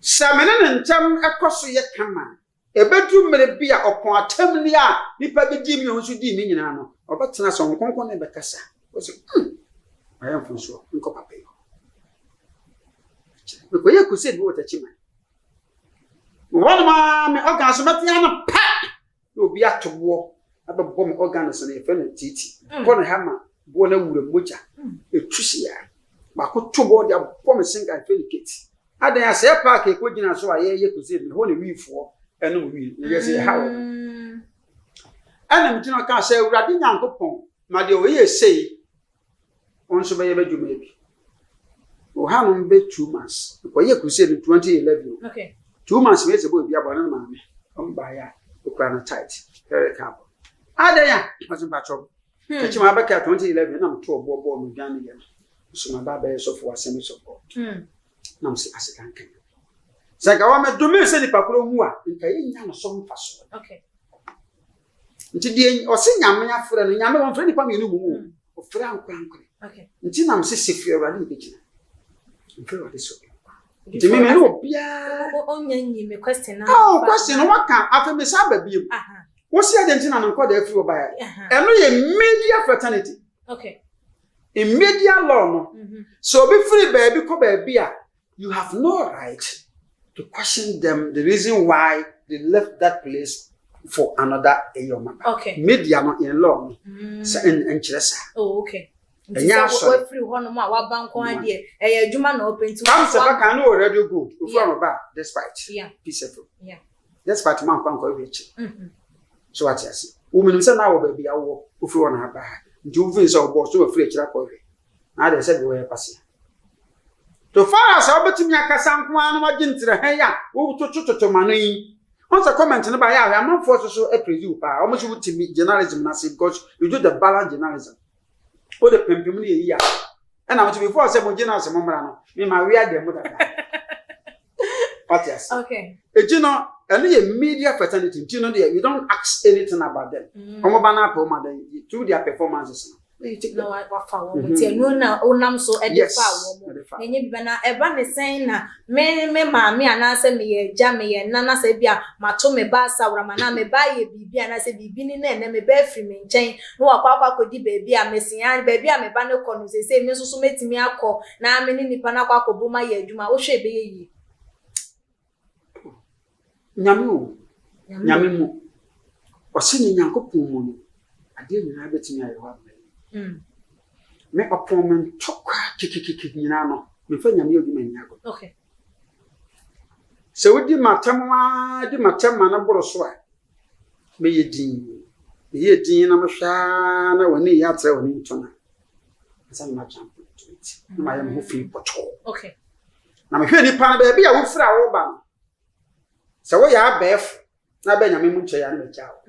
Speaker 1: Sɛ me ne ne ntam ɛkɔ so yɛ kama a, Ebedu mmere bi a ɔko atemni a nnipa bi dii me a ɔno nso dii me nyinaa no, ɔbɛtena ase, Honhom Kronkron ne no bɛkasa. Ɔse, Hmm, mayɛ mfomsoɔ, menkɔ papa yi hɔ. Mekɔyɛɛ crusade bi wɔ Takyiman. Mewɔ hɔnom ara, me organ so mɛte ano pɛ na obi ato boɔ abɛbɔ me organ so no, yɛfrɛ no tiiti. Mm. Bɔ no ha ma boɔ no awura mogya. Ɛtu si a. Baako to boɔ de abɔ me senka, yɛfrɛ no kate. Adɛn a sɛɛ park a yɛkɔgyina so a yɛreyɛ crusade no, ɛhɔ na wiifoɔ nom wii, na yɛ sɛ yɛha wɔn. Ɛna megyina hɔ kaa sɛ, Awurade Nyankopɔn, ma deɛ ɔyɛɛ sei, wɔn nso bɛyɛ m'adwuma bi. Wɔ hanom bɛ 2 months, mekɔyɛɛ crusade no 2011.
Speaker 2: Okay.
Speaker 1: 2 months meyɛ sɛ bɔ obi abɔ ne maame, ɔmo baeɛ a, okura no tight, ɛreka abɔ. Adɛn a, ɔse mpakyɛw, Kyekye ma abɛka 2011 na meto ɔboɔ bɔɔ me dwan ne yam. Nso maba abɛyɛ sɔfo wɔ Assemblies of God. Na mese aseda nka Nyame. Sɛ nka wɔmɛdome sɛ nipa korɔ wu a, nka yɛnnya no so mfasoɔ.
Speaker 2: Okay.
Speaker 1: Nti deɛ ɔse Nyame afrɛ no, Nyame wɔmfrɛ nipa mmienu mu o. Ɔfrɛ ankorankorɛ.
Speaker 2: Okay.
Speaker 1: Nti na mese sɛ firi Awurade na ɛbɛgyina. Mfrɛ Awurade sɛ ɔbɛnkwa. Nti me me ne obiara.
Speaker 2: Ɔnya nyi me question na.
Speaker 1: Oh, question no waka afei me sa ba biem. Wosi adɛn nti na ne nkɔdaa firi hɔ baeɛ? Ɛno yɛ media fraternity.
Speaker 2: Okay.
Speaker 1: In media law no, sɛ obi firi baabi kɔ baabi a, you have no right to question them the reason why they left that place for another ɛyɛ ɔma ba.
Speaker 2: Okay.
Speaker 1: Media no in law no, sɛ nkyerɛ saa.
Speaker 2: Oh, okay. Nti
Speaker 1: Ɛnyɛ
Speaker 2: sɛ
Speaker 1: asɔre.
Speaker 2: wafiri hɔnom a waba nko ara deɛ, ɛyɛ adwuma na ɔpɛ nti
Speaker 1: Kam sɛ
Speaker 2: wa-
Speaker 1: bɛka no wɔ Radio Gold, ofiri
Speaker 2: Yeah.
Speaker 1: ɔno ba despite
Speaker 2: Yeah.
Speaker 1: Peace FM.
Speaker 2: Yeah.
Speaker 1: Despite ma nkwa nkɔ awie akyi. So wate ase. Wo menim sɛ na wɔ baabi a wowɔ, wofiri hɔ na aba ha. Nti wofiri sɛ ɔbɔ so wafiri akyiri akɔhwɛ. Na adɛn sɛ deɛ wɔyɛ kwasea. So far as a wobɛtumi akasa nko ara na wagye ntrɛhɛn a wototototo ma no yi. Wɔn sɛ comment no ba yɛ ahwɛ amanfoɔ so so praise wo paa. Wɔn so wotumi journalism no ase because you do the balance journalism. Wode pempem no yɛ yi a. Ɛna mo so before sɛ mo journalism mmra no, me ma wia deɛ mo dada. Wate ase.
Speaker 2: Okay.
Speaker 1: Eti no, ɛno yɛ media fraternity nti no deɛ you don't ask anything about them. Wɔn ba na apɛ wɔn adan through their performances no. Then you take
Speaker 2: Na
Speaker 1: them.
Speaker 2: wafa wɔn nti ɛno na wonam so ɛde
Speaker 1: Yes,
Speaker 2: fa wɔn
Speaker 1: ɛde fa.
Speaker 2: Na ɛnyɛ biba na ɛba ne sɛn na me me maame anaasɛ meyɛ agya meyɛ nna na sɛ bi a mato me ba asawram anaa me ba ayɛ biribi anaasɛ biribi ni na ɛnɛ me ba afiri me nkyɛn na wakɔ akɔ akɔdi baabi a mesia baabi a me ba no kɔ no seesei me nso so mɛtumi akɔ na me ne nipa no akɔ akɔbom ayɛ adwuma wohwɛ ɛbɛyɛ yie.
Speaker 1: Nyame o, Nyame mu. Ɔse ne Nyankopɔn mu no, adeɛ nyinaa bɛtumi ayɛ hɔ ama yi. Me ɔpɔn me ntɔkwa kekekeke nyinaa no, memfa Nyame adwuma nni agorɔ.
Speaker 2: Okay.
Speaker 1: Sɛ wodi m'atɛm ara di m'atɛm ma no boro so a, mɛyɛ dinn. Meyɛ dinn na mehwɛ ara na w'ani yɛ atrɛ w'ani nto no a, ansa na magyamp into it. Na mayɛ me ho fi pɔtɔɔ.
Speaker 2: Okay.
Speaker 1: Na mehwɛ nipa no baabi a wofiri a woba no, sɛ woyɛ abɛɛfo na abɛ Nyame mu nkyɛe a na magyaa wo.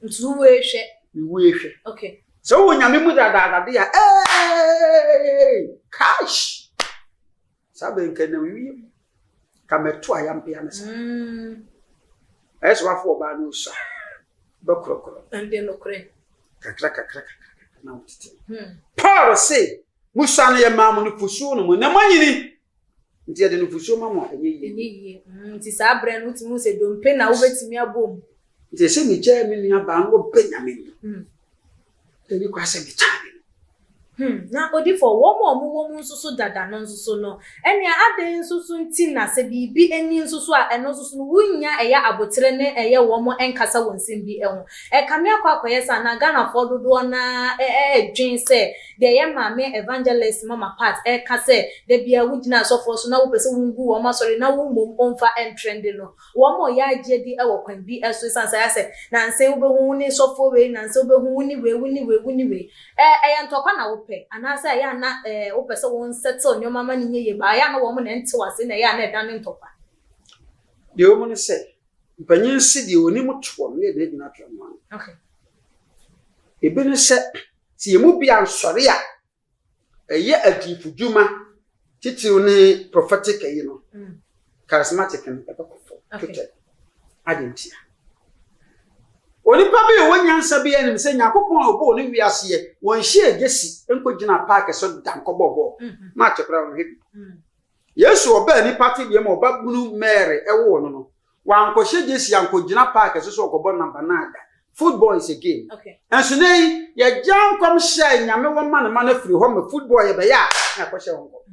Speaker 2: Nti wo ehwɛ.
Speaker 1: Mewu ehwɛ. Okay. Sɛ wowɔ Nyame mu dadaadade a, ee, cash. Saa bɛn nka nam wiem. Ka mɛto ayampea no sa. Ɛyɛ sɛ wafo ɔbaa no osa. Bɛkorɔkorɔ.
Speaker 2: Ɛnde nokorɛ.
Speaker 1: Kakra kakra kakra na wotete. Paul se, musa no yɛmaa mo nufosuo no mu na moanyini. Nti yɛde nufosuo ma mo a, ɛnyɛ yie.
Speaker 2: Ɛnyɛ yie. Nti saa berɛ no wotumi hu sɛ dompe na wobɛtumi abɔ mu.
Speaker 1: Nti ɛsɛ megyaa me nua baa no wɔ Benyamin no. Ɛni kwa sɛ metaa ne no.
Speaker 2: Na odifoɔ, wɔn a wɔwɔ mu nso so dada no nso so no, ɛnneɛ adɛn nso so nti na sɛ biribi nni nso so a, ɛno nso so no, wonnya ɛyɛ aboterɛ ne ɛyɛ wɔn nkasa wɔ nsɛm bi ho? Ɛkame akɔ akɔyɛ sɛ anaa Ghanafoɔ dodoɔ no ara redwen sɛ deɛ yɛn maame Evangelist Mama Pat reka sɛ da biara wogyina asɔfoɔ so na wopɛ sɛ wongu wɔn asɔre na wo mmom womfa ntrɛnde no, Wɔn a wɔyɛ agye adi wɔ kwan bi so esiane sɛ ayɛ sɛ nnansa yi wobɛhu wo ne sɔfoɔ wei, nnansa yi wobɛhu wo ne wei, wo ne wei, wo ne wei. Ɛɛ, ɛyɛ ntɔkwa na wopɛ? Anaasɛ ɛyɛ a na ɛɛ wopɛ sɛ wo nsɛtew nneɛma ma no nyɛ yie paa? Ɛyɛ a na wɔn na ɛnte wo ase na ɛyɛ a na ɛdane ntɔkwa?
Speaker 1: Deɛ ɛwɔ mu ne sɛ, mpanyin se deɛ onim toɔ no, yɛ deɛ gyina toɔ no ano.
Speaker 2: Okay.
Speaker 1: Ebi ne sɛ, sɛ yɛn mu bi ansɔre a, ɛyɛ adiyifodwuma titiriw ne prophetic ayi no, charismatic no ɛbɛkɔ fam totally. Ade ntia. Onipa bi a ɔwɔ nyansa bi anim sɛ Nyankopɔn a ɔbɔɔ ne wiaseɛ, wɔnhyɛɛ gyesi nkɔgyina paake so da nkɔbɔ bɔɔl. Match koraa wɔnhwɛ bi. Yesu ɔbaa nnipa tebea mu a ɔbabunu Mary woo no no, wankɔhyɛ jersey ankɔgyina park so sɛ ɔkɔbɔ number nine da. Football is a game. Nso nnɛ yi, yɛgya nkɔmhyɛ a Nyame wɔ ma ne ma no afiri hɔ ma football yɛbɛyɛ a na yɛakɔhyɛ ho nkɔm.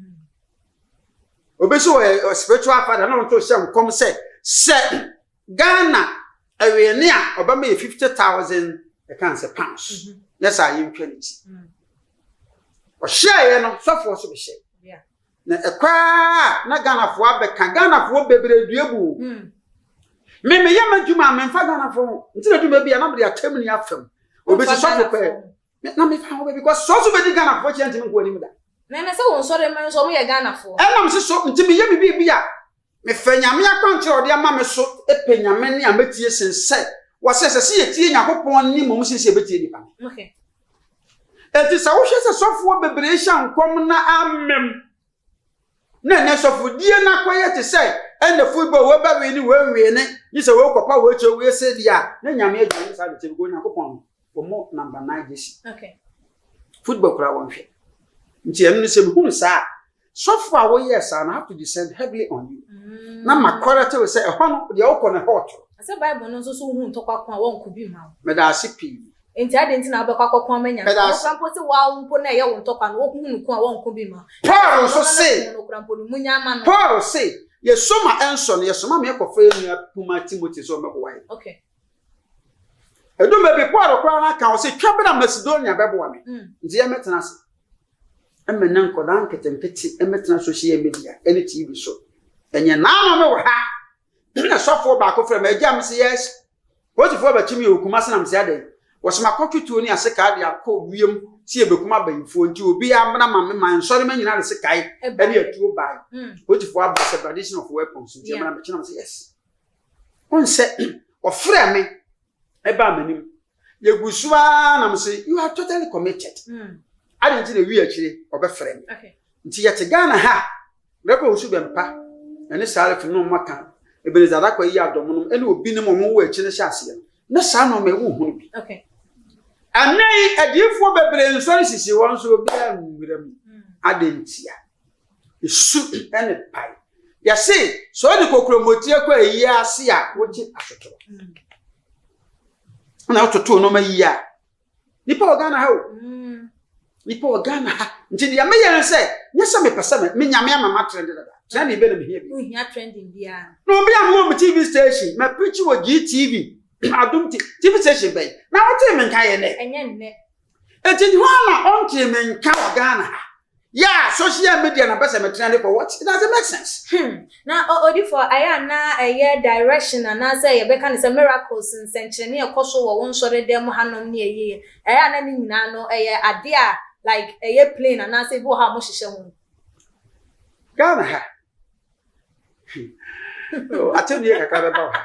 Speaker 1: Obi nso wɔ spiritual father na ɔno nso hyɛ nkɔm sɛ sɛ Ghana ɛwee ne a ɔbɛma yɛ 50,000 ɛka sɛ pounds. Nyɛ saa yɛntwa ne ti. Ɔhyɛeɛ no sɔfoɔ nso bɛhyɛ. Na ɛkɔ ara na Ghanafoɔ abɛka. Ghanafoɔ bebree dua bu o. Hmm. Me meyɛ m'adwuma a memfa Ghanafoɔ ho. Nti na dwuma bi a na mede atam ni afam. Obi sɛ sɔfo pɛ. Na mefa ho bɛ because sɛ ɔso bɛdi Ghanafoɔ akyi a ntumi nkɔ anim da.
Speaker 2: Na na sɛ wɔn nsɔre mma nso wɔn yɛ Ghanafoɔ.
Speaker 1: Ɛnam se so nti meyɛ me biribi a mefɛ Nyame akwankyerɛ a ɔde ama me so pɛ Nyame nne a mɛtie sen sɛ wɔse ɛsɛ sɛ yɛtie Nyankopɔn nne mmom sen sɛ yɛbɛtie nnipa nne.
Speaker 2: Okay.
Speaker 1: Enti sɛ wohwɛ sɛ sɔfoɔ bebree hyɛ nkɔm na amem na ɛnɛ sɔfodie no akɔyɛ te sɛ ɛnɛ football wei bɛwee ne wei nwee ne gye sɛ wei kɔpa wei kyɛ wei sɛ deɛ a na Nyame adwuma ne saa de kyɛ because Onyankopɔn no wɔmmɔ number nine gyesi.
Speaker 2: Okay.
Speaker 1: Football koraa wɔnhwɛ. Nti ɛno no sɛ mehunu saa a Sɔfo a woyɛɛ saa no, I have to descend heavily on you. Mm. Na ma correct wo sɛ ɛhɔ no deɛ wokɔ no ɛhɔ ɔtoro.
Speaker 2: Sɛ Bible no nso so wohu ntɔkwa ko a wɔnko bi mma wo.
Speaker 1: Meda ase pii.
Speaker 2: Nti adɛn nti na wobɛkɔ akɔko ama Nyame?
Speaker 1: Meda ase.
Speaker 2: Ɔno mpo se woa mpo na ɛyɛ wo ntɔkwa no wohu no ko a wɔnko bi mma wo.
Speaker 1: Paul nso se, Paul se, yɛsɔ ma ɛnsɔ no, yɛsoma me kɔfa yɛn nua kumaa Timothy sɛ ɔmmɛboa yɛn.
Speaker 2: Okay.
Speaker 1: Ɛdu baabi Paul koraa no aka ɔse twa bra Macedonia bɛboa me. Nti yɛmmɛtena ase. Ɛmɛ na nkwadaa nketenkete mmɛtena social media ne TV so. Ɛnyɛ naano me wɔ ha na sɔfoɔ baako frɛ me agya me sɛ yes. Polisifoɔ bɛkye me wɔ Kumasi na me sɛ adɛn. Wɔsɛ makɔtwe tuo ne asekaa de akɔ wiem sɛ yɛbɛkum abayifoɔ nti obiara mmra ma me ma nsɔre ma nyina de sekae ne atuo bae. Polisifoɔ aba sɛ brandishing of weapons nti ɛmmra mɛkye na me sɛ yes. Wohu sɛ ɔfrɛ me ɛbaa m'anim. Yɛgu so ara na mese you are totally committed. Mm. Ade nti na ewi akyire ɔbɛfrɛ me.
Speaker 2: Okay.
Speaker 1: Nti yɛte Ghana ha Rɛbɛ Owusu Bɛmpa ɛne Salif no ɔmo aka Ebenezer Adakwa yi adɔm nom ɛne obi nom ɔmo wɔ akyi no hyɛ aseɛ no na saa nɔɔma ɛwɔ hunu bi.
Speaker 2: Okay.
Speaker 1: Ɛnɛ yi adiyifoɔ bebree nsɔre sisi wɔn so obiara nwura mu.
Speaker 2: Mm.
Speaker 1: Ade ntia. Esu ne pae. Yɛse sɛ wode kokuromoti kɔ ayie ase a wogye asotorɔ. Na wototo nneɛma yie a nipa wɔ Ghana ha o. Nipa wɔ Ghana ha. Nti deɛ meyɛ ne sɛ nyɛ sɛ mepɛ sɛ me nyame ama ma trend dada. Trending bɛ na mehia bi.
Speaker 2: Wohia trending biara.
Speaker 1: Na obi a mewɔ me TV station, ma preach wɔ GTV, Adom TV station bɛn. Na wotee me nka yɛ nnɛ.
Speaker 2: Ɛnyɛ nnɛ.
Speaker 1: Enti hwan na ɔntee me nka wɔ Ghana ha? Yeah, social media na pɛ sɛ me trend for what? It doesn't make sense.
Speaker 2: Hmm. Na odifo, ayɛ a na ɛyɛ direction anaasɛ yɛbɛka no sɛ miracles, nsɛnkyerɛnne a ɛkɔ so wɔ wo nsɔredan mu hanom ne ɛyɛ yi, ɛyɛ a na ne nyinaa no ɛyɛ ade a like ɛyɛ plain anaasɛ ebi wɔ hɔ a mohyehyɛ ho?
Speaker 1: Ghana ha, oh, atɛnnie kakra bɛba wɔ ha.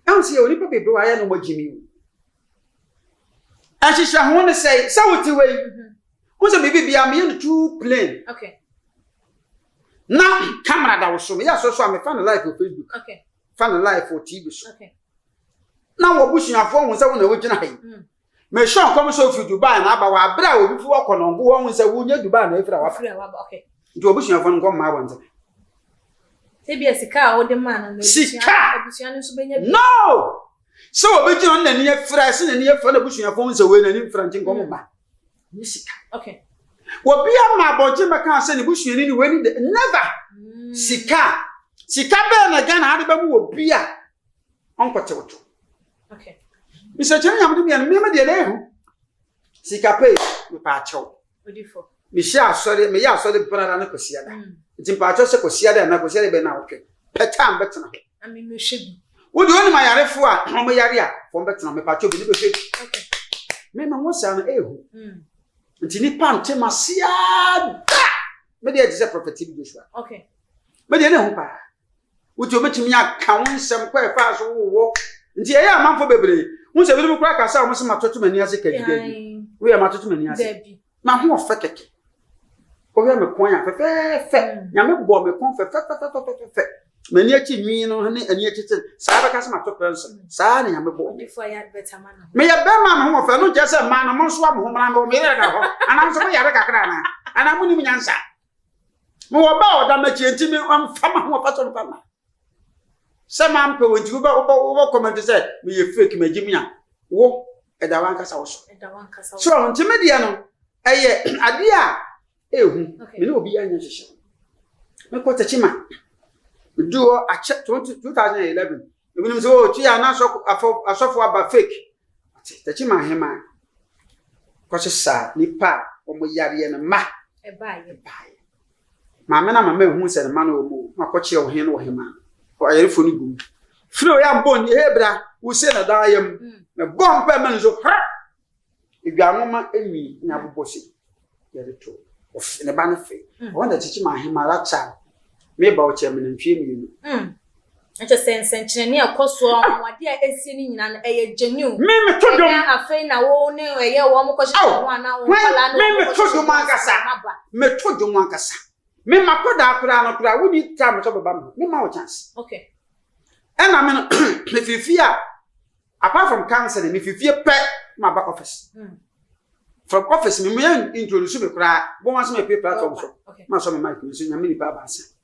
Speaker 1: Ɛho sɛ yɛwɔ nnipa bebree wɔ ha yɛ na wɔagye me o. Nhyehyɛ ho ne sɛe sɛ wote wei. Wo sɛ biribi biara meyɛ no too plain.
Speaker 2: Okay.
Speaker 1: Na camera da wo so. Meyɛ asɔre so a mefa no live wɔ Facebook.
Speaker 2: Okay.
Speaker 1: Fa no live wɔ TV so.
Speaker 2: Okay.
Speaker 1: Na w'abusuafoɔ hu sɛ wo na wogyina ha yi. Mehyɛ nkɔm sɛ ofiri Dubai na aba wɔ abere a obi fi hɔ kɔ no nko wɔn sɛ wonyɛ Dubai na efiri a waba.
Speaker 2: Okay.
Speaker 1: Nti w'abusuafoɔ no nkɔ mmaa abɔnten.
Speaker 2: Ebia sika a wode maa no no
Speaker 1: Sika!
Speaker 2: abusua no nso bɛnya bi.
Speaker 1: No! Sɛ wɔbɛgyina no n'ani afira ɛsɛ n'ani afira n'abusuafoɔ hu sɛ wei n'ani mfira nti nkɔm mma. Nye sika.
Speaker 2: Okay.
Speaker 1: Obi ama abɔnten bɛka sɛ ne busuani ne wei ne de never. Sika. Sika bɛɛ na Ghana ha de bɛmu wɔ bi a ɔnkɔtew to.
Speaker 2: Okay.
Speaker 1: Mr. Kyerɛ nyame de mmienu mmea deɛ na ehu. Sika pay mepa akyɛw.
Speaker 2: Odifo.
Speaker 1: Mehyɛ asɔre meyɛ asɔre brada ne kwasiada. Nti mpa akyɛw sɛ kwasiada na kwasiada bɛn na wɔtwe. Pɛ time bɛtena hɔ.
Speaker 2: Ami mehwɛ bi.
Speaker 1: Wo deɛ onim ayarefo a wɔn yare a wɔn bɛtena mepa akyɛw bi ne bɛhwɛ bi.
Speaker 2: Okay.
Speaker 1: Me me ho saa no ehu. Nti nipa nte ma sea da. Me deɛ te sɛ Prophet TB Joshua.
Speaker 2: Okay.
Speaker 1: Me deɛ ne ho paa. Wotu obetumi aka wo nsɛm kɔ ɛfa so wowɔ. Nti ɛyɛ amanfo bebree. Wo sɛ binom koraa kasa a wɔn sɛ matoto m'ani ase kadi dabi. Woyɛ matoto m'ani ase.
Speaker 2: Dabi.
Speaker 1: Ma ho ɔfɛ kɛkɛ. Wohwɛ me kɔn a fɛfɛɛfɛ. Nyame bɔ me kɔn fɛfɛfɛfɛfɛfɛ. M'ani akyi nwi no ne ani akyi te saa bɛka sɛ mato pɛnsel. Saa na Nyame bɔ me.
Speaker 2: Odifo ayɛ advert ama no.
Speaker 1: Meyɛ bɛrima a me ho ɔfɛ no nkyerɛ sɛ mmaa no mo nso a mo ho mmra me wɔ me yere da hɔ. Anaa nso moyare kakra anaa? Anaa monim nyansa? Mewɔ ba a ɔda m'akyi nti me mfa ma ho ɔfa so mfa ma. Sɛ mampɛ wo nti wobɛ wobɛ wobɛ comment sɛ meyɛ fake magye mi a wo ɛda wankasa wo so.
Speaker 2: Ɛda wankasa wo
Speaker 1: so. Nti me deɛ no ɛyɛ adeɛ a ehu me ne obi anyɛ hyehyɛ. Mekɔ Techiman medu hɔ akyɛ 2011 ebinom sɛ oh tua na asɔfo aba fake. Techiman ahema kɔsesa nipa a wɔn yareɛ no mma
Speaker 2: ɛbaeɛ.
Speaker 1: Ɛbaeɛ. Maame no ama mahu sɛ ne mma no wɔ mu na wakɔkyerɛ ɔhene ne ɔhemmaa no. Ayarefoɔ no gu mu. Firi ɔyɛ ambɔ nni, hei bra, wo se na daa yam. Mebɔ mpae ma no so, hra! Edwa nwoma enwi na abobɔ se yɛde to. Ɔfe, ne ba no fe. Ɔhɔ na kyekye ma ahemmaa rakya. Meba ɔkyɛ me nantwie mmienu.
Speaker 2: Ɛkyɛ sɛ nsɛnkyerɛnne a ɛkɔ soɔ, anwanwadeɛ a ɛsie no nyinaa no, ɛyɛ genuine.
Speaker 1: Me meto dwom.
Speaker 2: Ɛnyɛ afei na wo ne ɛyɛ wɔn kɔhyehyɛ ho anaa wɔn nkwadaa ne
Speaker 1: Me
Speaker 2: wɔn
Speaker 1: meto
Speaker 2: kɔhyehyɛ
Speaker 1: dwom
Speaker 2: ho ansa
Speaker 1: ankasa.
Speaker 2: na wɔn aba.
Speaker 1: Meto dwom ankasa. Me makɔdaa koraa no koraa, wonni time sɛ ɔbɛba me hɔ. Memma wo chance.
Speaker 2: Okay.
Speaker 1: Ɛna me no, mefiri fie a, apart from counseling, mefiri fie pɛ na maba office. From office, me me introduce me koraa, bɔ wɔn asɛm apue platform so.
Speaker 2: Okay.
Speaker 1: Ma sɔ me mic me so nyame nipa abaasa.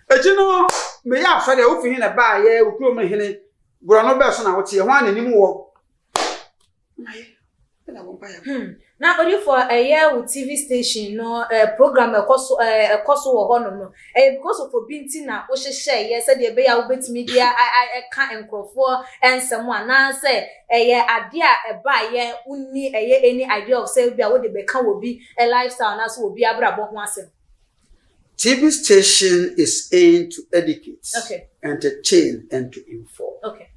Speaker 1: Akyi no, meyɛ asɔre a wofi he na baayɛ, wo kurom hene, borɔno bɛɛ so na woteɛ, ho a n'anim wɔ. Mayɛ, ɛna bɔ mpaeɛ.
Speaker 2: Na odiyifoɔ ɛyɛ wo TV station no eh, program ɛkɔ so eh, ɛkɔ so wɔ hɔnom no ɛyɛ because of obi nti na wohyehyɛeɛ sɛdeɛ ɛbɛyɛ a wobɛtumi de ɛka nkurɔfoɔ nsɛm anaasɛ ɛyɛ adeɛ a ɛbaeɛ wonni ɛyɛ any idea of sɛ ebi a wode bɛka wɔ bi lifestyle anaasɛ wɔ bi abrabɔ ho asɛm.
Speaker 1: TV station is aimed to educate,
Speaker 2: Okay.
Speaker 1: entertain, and to inform.
Speaker 2: Okay.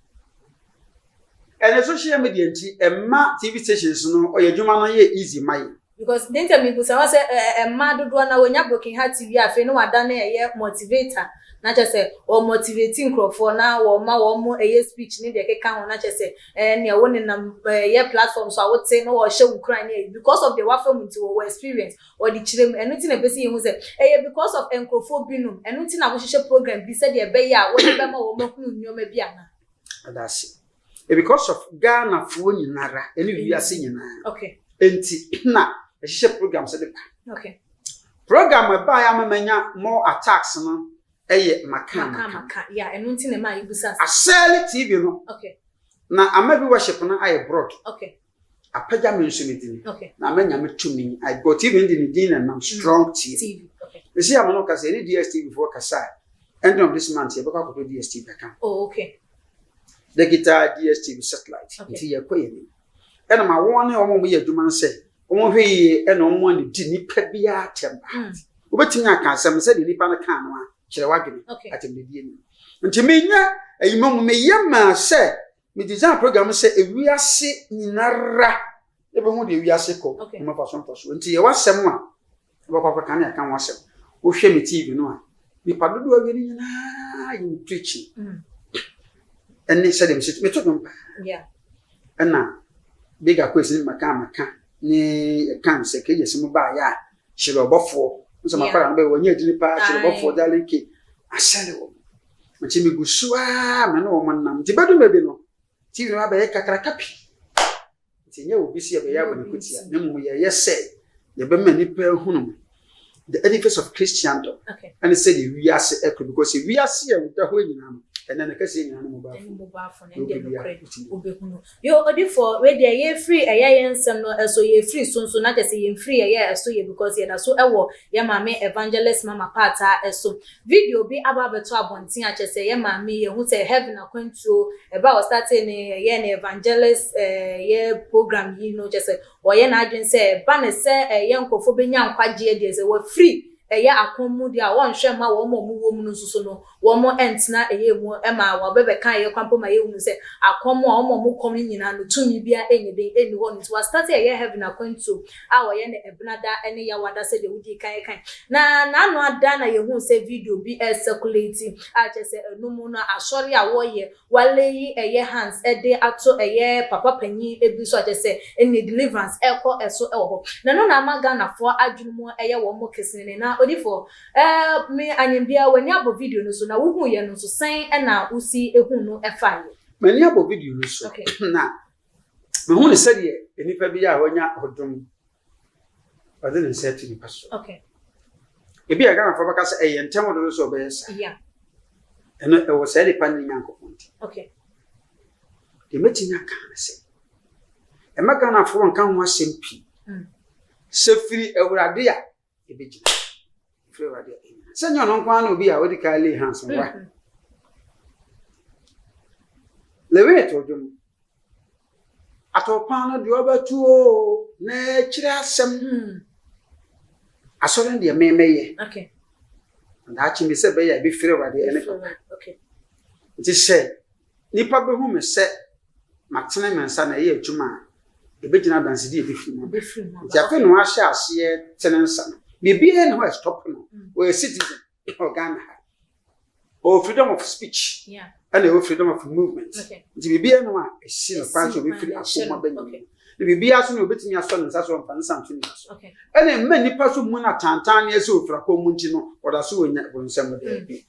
Speaker 1: Ɛnɛ social media nti ɛma TV stations no ɔyɛ adwuma no yɛ easy ma yɛn.
Speaker 2: Because deɛ nti a mebusa hɔ sɛ ɛ ɛ mmaa dodoɔ no a wɔnya broken heart wie a afei na wadane ɛyɛ motivator na kyerɛ sɛ wɔ motivate nkurɔfoɔ na wɔma wɔn ɛyɛ speech ne deɛ ɛkeka ho na kyerɛ sɛ ɛɛ nea wo nenam ɛyɛ platform so a wote na wɔhyɛ wo nkuran ne ɛyi because of deɛ wafa mu nti wɔwɔ experience wɔde kyerɛ mu ɛno nti na ɛpɛ sɛ yɛhu sɛ ɛyɛ because of nkurɔfoɔ binom ɛno nti na wohyehyɛ program bi sɛdeɛ ɛbɛyɛ a wode bɛma wɔn ahunu nneɛma bi anaa.
Speaker 1: Ɛda ase. Because of Ghanafoɔ nyinara ɛne wiase nyinaa.
Speaker 2: Okay.
Speaker 1: Nti na ɛhyehyɛ program sɛ de ba.
Speaker 2: Okay.
Speaker 1: Program ɛbaeɛ ama manya more attacks no ɛyɛ maka
Speaker 2: Maka
Speaker 1: maka.
Speaker 2: maka yeah ɛno nti na ɛma yɛbusa.
Speaker 1: Asɛle TV no na ama viewership no ayɛ broad. Apagya me nso me din. Na ama nyame tumi. I got TV no de ne din na nam Strong TV.
Speaker 2: TV. Okay.
Speaker 1: Mesi ama no kasa ɛne DSTV foɔ kasa a end of this month yɛbɛkɔ akɔtɔ DSTV aka.
Speaker 2: Oh okay.
Speaker 1: Digital DSTV satellite. Nti yɛkɔ yɛn anim. Ɛna ma wɔn ne wɔn a wɔyɛ adwuma no sɛ wɔn hwɛ yie ɛna wɔn ani di nipa biara atɛm ba. Wobɛtumi aka asɛm sɛdeɛ nipa no kaa no a kyerɛ w'adwene atɛmdidie ni. Nti menyɛ ayi mu meyɛ maa sɛ me design program sɛ ewiase nyinara ebɛhu deɛ ewiase kɔ na mafa so mfa so. Nti yɛwɔ asɛm a wobɛkɔ akɔka ne aka ho asɛm. Wohwɛ me TV no a nipa dodoɔ awie no nyinaa yɛ wo preaching. Ɛne sɛdeɛ mesi meto dwom paa.
Speaker 2: Yeah.
Speaker 1: Ɛna Big Akwesi ne maka maka ne yɛka sɛ kɛyɛ sɛ mo baayɛ a hyerɛ ɔbɔfoɔ nso makɔra no bɛyɛ wɔnyɛ adwini paa hyerɛ ɔbɔfoɔ darling ke asɛre wɔ nti megu so ara me ne wɔn nam nti bɛdu baabi no TV no abɛyɛ kakraka pii nti ɛnyɛ obi sɛ yɛbɛyɛ abɔ ne kutia na mmom yɛyɛ sɛ yɛbɛma nnipa ahunu the edifice of Christendom ɛne sɛdeɛ wiase ɛkɔ because wiase a ɛda hɔ nyinaa no ɛnɛ ne kɛseɛ nyinaa no mobile phone
Speaker 2: mobile phone ɛnde nokorɛ wobɛhunu yo odifoɔ wei deɛ yɛfiri ɛyɛ yɛn nsɛm no ɛso yɛfiri so nso na kyɛ sɛ yɛmfiri ɛyɛ ɛso yɛ because yɛda so ɛwɔ yɛ maame evangelist mama paata ɛso Video bi aba abɛto abɔnten a kyerɛ sɛ yɛ maame yi yɛhu sɛ heaven akwantuo ɛberɛ a ɔstartee ne ɛyɛ ne evangelist ɛyɛ program yi no kyerɛ sɛ ɔyɛ n'adwene sɛ ɛba ne sɛ ɛyɛ nkorɔfoɔ bɛnya nkwagyeɛ deɛ sɛ wafiri ɛyɛ akɔm mu deɛ a ɔnhwɛ mma wɔn a wɔn wɔ mu no nso so no wɔn ntena ɛyɛ mu ɛma wɔabɛbɛka ɛyɛ kwan mpo ma yɛhunu sɛ akɔm a wɔn a wɔn kɔm no nyinaa no tumi biara ɛnyɛ den ɛnni hɔ no nti wastate ɛyɛ heaven akwantuo a wɔyɛ no Ɛbenada ne Yawada sɛdeɛ wodii kan kae. Na n'ano ada na yɛhuu sɛ video bi resɛkulati a kyerɛ sɛ ɛno mu no asɔre a wɔyɛ wɔaleyi ɛyɛ hands de ato ɛyɛ papa panyin bi so a kyerɛ sɛ ɛnneɛ deliverance ɛrekɔ so wɔ hɔ. Na ɛno na ama Ghanafoɔ adwene mu ɛyɛ wɔn kesenene. Na odiyifoɔ, ɛɛ me anyem biara w'ani abɔ video no so na wohuiɛ no nso sɛn na wosi hu no faeɛ?
Speaker 1: M'ani abɔ video no so na Mehu no sɛdeɛ nnipa bi a wanya ɔdom, ɔde ne nsa ato nipa so.
Speaker 2: Okay.
Speaker 1: Ebi a Ghanafoɔ bɛka sɛ ɛyɛ ntɛm dodo sɛ ɔbɛyɛ saa.
Speaker 2: Yeah.
Speaker 1: Ɛno ɛwɔ saa nipa ne Nyankopɔn ntam.
Speaker 2: Okay.
Speaker 1: Deɛ mɛtumi aka ne sɛ, ɛma Ghanafoɔ nka ho asɛm pii. Sɛ firi Awurade a, ɛbɛgyina. Ɛfiri Awurade a ɛnyina. Sɛ nyɛ ɔno nko ara na obi a ɔdi kan lay hands on wa. Lewin to dwom. Atɔpan no deɛ ɔbɛto o na akyire asɛm. Asɔre no deɛ mɛmɛyɛ.
Speaker 2: Okay.
Speaker 1: Daakye mi sɛ bɛyɛ a ɛbɛfiri Awurade ɛne papa.
Speaker 2: Okay.
Speaker 1: Nti sɛ nipa bɛhu me sɛ matene me nsa na ɛyɛ adwuma a, ɛbɛgyina adansedi a ɛbɛfiri mu aba. Nti afei na wahyɛ aseɛ tene nsa no. Biribiara nni hɔ a ɛstop no. Ɔyɛ citizen wɔ Ghana ha. Ɔwɔ freedom of speech ɛna ɛwɔ freedom of movement. Nti biribiara nni hɔ a ɛsi no kwan sɛ ɔbɛfiri akoma aba nyina mu. Na biribiara nso na ɔbɛtumi asɔ ne nsa so ɔmfa ne nsa nto nipa so. Ɛna mma nnipa so mmu no atantanneɛ sɛ ɔfiri akɔm mu nti no ɔda so wɔ nya boronsam mu. Daabi.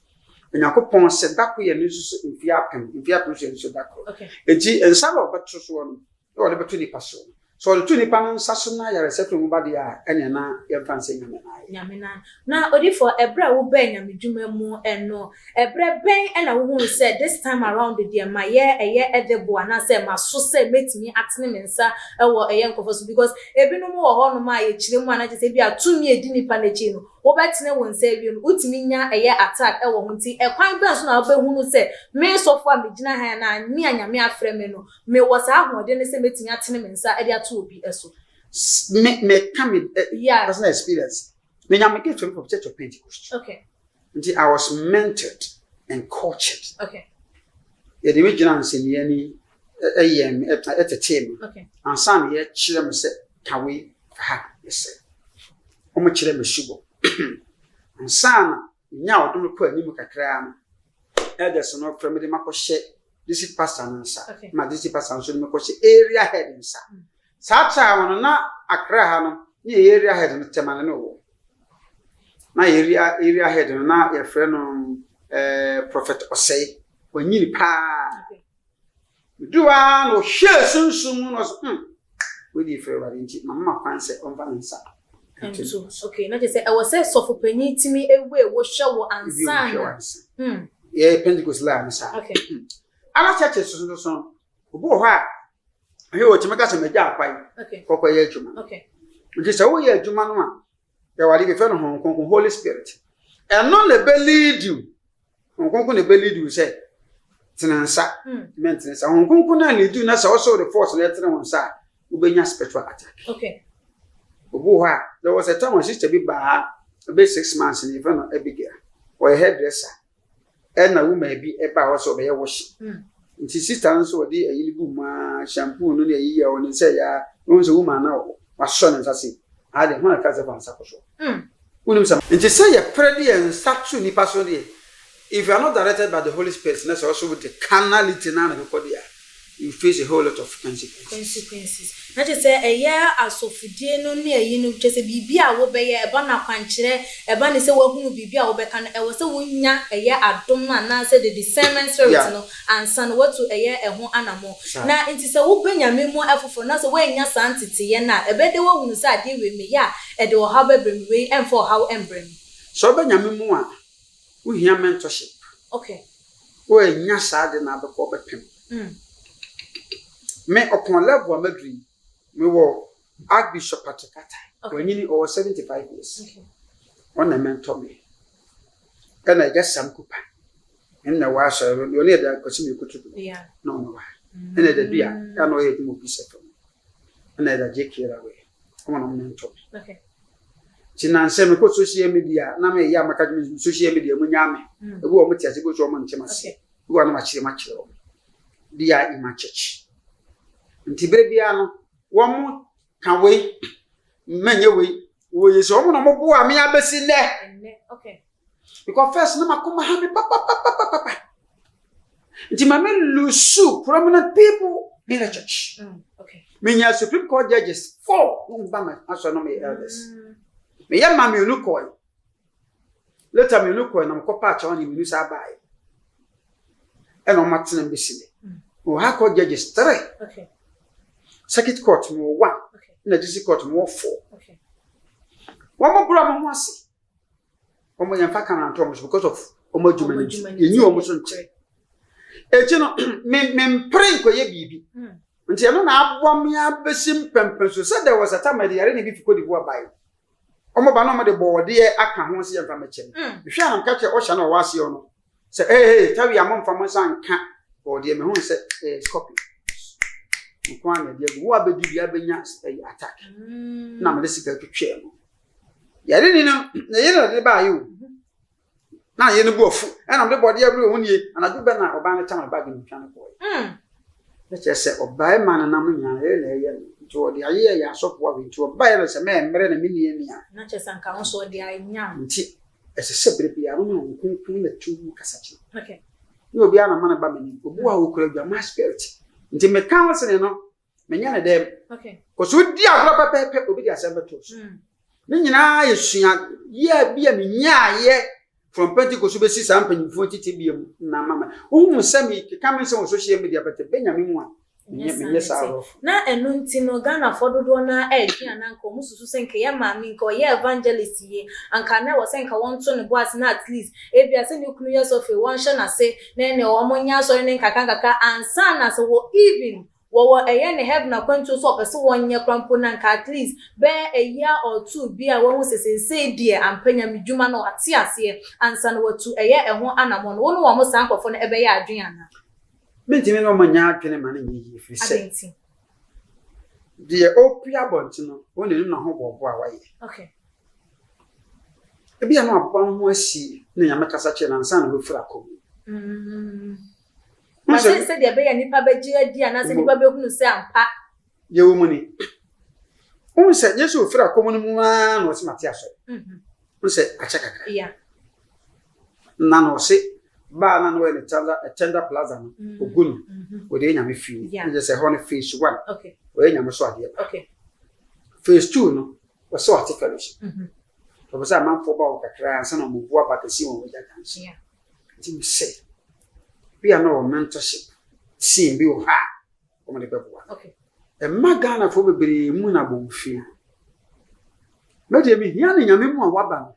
Speaker 1: Onyankopɔn sɛ da koro yɛ no nso so mfeɛ apem, mfeɛ apem nso yɛ no so da koro. Enti nsa na ɔbɛto soɔ no, na ɔde bɛto nipa so. Sɛ ɔde to nipa no nsa so na ayaresa firi mu ba deɛ a, ɛneɛ na yɛmfa no sɛ Nyame na ayɛ.
Speaker 2: Nyame na. Na odiyifoɔ, ɛberɛ a wobaa Nyame dwuma mu no, ɛberɛ bɛn na wohuu sɛ this time around deɛ mayɛ ɛyɛ edible anaasɛ maso sɛ mɛtumi atene me nsa wɔ ɛyɛ nkorɔfoɔ so because ebinom wɔ hɔnom a yɛkyerɛ mu a na kyerɛ sɛ ebia tumi a ɛdi nipa no akyi no Wobɛtene wo nsa awie no, wotumi nya ɛyɛ attack wɔ ho nti ɛkwan bɛn so na wobɛhunu sɛ me sɔfo a megyina ha yi anaa me a Nyame afrɛ me no, mewɔ saa ahoɔden no sɛ mɛtumi atene me nsa de ato obi so?
Speaker 1: Me meka me eh, personal experience. Me nya me gift from Church of Pentecost.
Speaker 2: Okay.
Speaker 1: Nti I was mentored and cultured.
Speaker 2: Okay.
Speaker 1: Yɛde me gyina nsɛnniya ni ɛyɛ me ɛtetee me.
Speaker 2: Okay.
Speaker 1: Ansa na yɛkyerɛ me sɛ ka wei fa ha yɛsɛ. Wɔkyerɛ me subɔ. Ansa na menyaa ɔdom no kɔɔ anim kakraa no, elders no frɛ me de makɔhyɛ district pastor no nsa. Ma district pastor nso de me kɔhyɛ area head nsa. Saa time no na Accra ha no ne yɛ area head no Tema no ne wɔ. Na area area head no na yɛfrɛ no eh, Prophet Ɔsɛe. Wanyini paa. Meduu hɔ ara na ɔhwɛɛ sunsum mu na ɔsɛ, hmm, wei deɛ ɛfiri Awurade nti, mama ma kwan sɛ ɔmfa ne nsa
Speaker 2: nto ne so. Okay, na kyerɛ sɛ ɛwɔ sɛ sɔfo panyin tumi ewe wo hwɛ wo ansa na.
Speaker 1: Hmm. Yɛ Pentecost laa no saa.
Speaker 2: Okay.
Speaker 1: Other churches nso so, obi wɔ hɔ a, ɛhwɛ wɔ tumi ka sɛ magya akwan kɔkɔ yɛ adwuma.
Speaker 2: Okay.
Speaker 1: Nti sɛ woyɛ adwuma no a, yɛwɔ ade bi fɛ no Honhom Kronkron, Holy Spirit. Ɛno na ɛbɛ lead you. Honhom Kronkron na ɛbɛ lead you sɛ tene nsa, mɛntene nsa. Honhom Kronkron na lead you na sɛ ɔsɛ wode force na ɛtene wo nsa a, wobɛnya spiritual attack.
Speaker 2: Okay.
Speaker 1: Obi wɔ hɔ a, there was a time when sister bi baa ha, ɛbɛ 6 months na yɛfrɛ no Abigail. Ɔyɛ hairdresser. Ɛna woman bi ɛbaa hɔ sɛ ɔbɛyɛ washing. Nti sister no nso ɔde ayi no gu mu a shampoo no ne ayi yɛ ɔne nsa yɛ a, na sɛ woman no wasɔ ne nsa se, ade ho na ka sɛ fa nsa kɔ so. Wonim sɛ nti sɛ yɛpere de yɛn nsa to nipa so deɛ, if you are not directed by the Holy Spirit na sɛ ɔso wode carnality na na bɛkɔ deɛ a, you face a whole lot of consequences.
Speaker 2: Consequences. Na kyerɛ sɛ ɛyɛ asɔfodie no ne ayi no, kyerɛ sɛ biribi a wobɛyɛ, ɛba no akwankyerɛ, ɛba no sɛ woahunu biribi a wobɛka no, ɛwɔ sɛ wonya ɛyɛ adom no anaasɛ the discernment spirit no ansa na woatu ɛyɛ ɛho anammɔn. Na nti sɛ woba Nyame mu foforɔ na sɛ woannya saa nteteeɛ no a, ɛbɛyɛ dɛ woahunu sɛ adeɛ wei meyɛ a ɛde ɔhaw bɛbrɛ me, wei ɛmfa ɔhaw mbrɛ me.
Speaker 1: Sɛ woba Nyame mu a, wohia mentorship.
Speaker 2: Okay.
Speaker 1: Woannya saa ade no a, bɛkɔ bɛpem. Me, ɔpɔn level a maduru yi, mewɔ Archbishop Patrick Atta, wanyini, ɔwɔ 75 years. Ɔno na mentor me. Ɛna Agya Sam Cooper, ɛno na ɛwɔ asɔre no, deɛ ɔne Ɛda Kwasi Miracle Tutu no, na ɔno wɔ ha. Ɛna Ɛda Dua, a na ɔyɛ adwuma wɔ Peace FM. Ɛna Ɛda J.K. Rawɛ, wɔn na wɔn mentor me. Nti nansɛ mekɔ social media na meyɛ a maka kyerɛ social media mu nyaa me. Ebi wɔ wɔn te ase, ebi nso wɔn nte m'ase. Ebi wɔ na makyerɛ makyerɛ wɔn. They are in my church. Nti bere biara no, wɔn ka wei, mɛnyɛ wei, wɔyɛ sɛ wɔn na wɔn boa me abɛsi nnɛ. Because first na makoma ha me papapapapapa. Nti ma me lose prominent people in the church. Menya Supreme Court judges four no ba ma asɔ no me elders. Meyɛ ma mmienu kɔe. Later mmienu kɔe na mekɔ pa akyɛw ne mmienu saa baeɛ. Ɛna wɔn atena mbɛsi me. Mewɔ High Court judges three. Circuit court mewɔ one. Ɛna district court mewɔ four. Wɔn boro wɔn ho ase. Wɔn yɛn fa camera nto wɔn so because of wɔn adwuma no nti. Yɛnyi wɔn so nkyerɛ. Ekyi no, me me mpere nkɔyɛ biribi. Nti ɛno na aboa me abɛsi mpɛmpɛn so sɛ there was a time ɛde yare na bi fi Cote d'Ivoire baeɛ. Wɔn ba na wɔn de bɔɔdeɛ aka ho sɛ yɛmfa mɛkyɛ me. Mehwɛ a na meka kyerɛ ɔhyɛ na ɔwɔ aseɛ no sɛ ee hey, tawi a momfa mo nsa nka bɔɔdeɛ mehu sɛ ɛyɛ scorpion. Nko ara na ɛde agu. Wo abɛdi bi abɛnya ɛyɛ attack. Na mede sika twitwaa mu. Yare ni no, ne yere na de baayɛ o. Na yere no bu afu. Ɛna mede bɔɔdeɛ abere wɔn nie. Anadwo bɛ na ɔbaa no tam ne baage no twa no kɔɛ. Na kyerɛ sɛ ɔbarima no nam nyinaa yere na ɛyɛ no. Nti ɔde ayɛ yɛ asɔfo awe. Nti ɔbaeɛ no sɛ mɛmmerɛ na menni ani a.
Speaker 2: Na kyerɛ sɛ anka wo nso ɔde anya wo.
Speaker 1: Nti ɛsɛ sɛ bere biara no ma wo kronkron na tu mu kasa kyerɛ. Ne obiara na ma no ba m'anim. Obi wɔ hɔ a ɔkura adwaman spirit. Nti me counseling no, menyɛ ne dɛm. Kɔsɛ wodi agorɔ pɛpɛɛpɛ, obi de asɛm bɛto so. Ne nyinaa yɛ sua yɛ bi a menyaayɛ from Pentecost bɛsi saa mpanyimfoɔ tete bia mu na ama me. Wohu sɛ mekeka me nsɛm wɔ social media but ɛbɛ Nyame mu a, menyɛ saa rough.
Speaker 2: Na ɛno nti no Ghanafoɔ dodoɔ no ara ɛredwen anaa nka wɔn susu sɛ nka yɛ maame nka ɔyɛ evangelist yi anka na ɛwɔ sɛ nka wɔnto ne bo ase na at least ebia sɛ ne kunu yɛ sɔfo yi wɔnhyɛ n'ase na ɛne wɔn nyɛ asɔre no nkakra nkakra ansa na sɛ wɔ even Wɔwɔ ɛyɛ ne heaven akwantuo sɛ ɔpɛ sɛ wɔnyɛ koraa mpo no anka at least bɛyɛ a year or two bi a wahu sɛ seesei deɛ ampa Nyame dwuma no wate aseɛ ansa na watu ɛyɛ ɛho anamɔn no, wo ne wɔn saa nkorɔfoɔ no ɛbɛyɛ adwene anaa?
Speaker 1: Mentumi ne wɔn nyɛ adwene ma no nyɛ yie ɛfiri sɛ
Speaker 2: Adɛn nti?
Speaker 1: deɛ ɔrepue abɔnten no wɔn na ɛnim n'ahoboaboa a wayɛ.
Speaker 2: Okay.
Speaker 1: Ebia na waboa ne ho asie na Nyame kasa kyerɛ no ansa na wafiri akɔ mu.
Speaker 2: Mm. Na sɛ sɛdeɛ ɛbɛyɛ nnipa bɛgye adi anaasɛ nnipa bɛhunu sɛ ampa.
Speaker 1: Yɛwɔ mu ni. Wohu sɛ nyɛ sɛ ofiri akɔm no mu ara na ɔse mate asɔre.
Speaker 2: Mhm.
Speaker 1: Wohu sɛ akyɛ kakra. Na na ɔse baa na na ɔyɛ ne tender, eh, tender plaza no, mm. ogu no,
Speaker 2: mhm.
Speaker 1: ɔde yɛ nyame fie. Ne sɛ hɔ no phase one, ɔyɛ nyame so adeɛ pa.
Speaker 2: Phase
Speaker 1: two no, ɔsɛ ɔte fellowship.
Speaker 2: Mhm.
Speaker 1: Ɔpɛ sɛ amanfoɔ ba wɔ kakra ansa na ɔmo bu aba kɛse wɔn agya danse. Nti mesɛ, bi a na ɔwɔ mentorship team bi wɔ hɔ a wɔde bɛboa no. Ɛmma Ghanafoɔ bebree mu na abomfia. Me deɛ mehia no Nyame mu a waba no.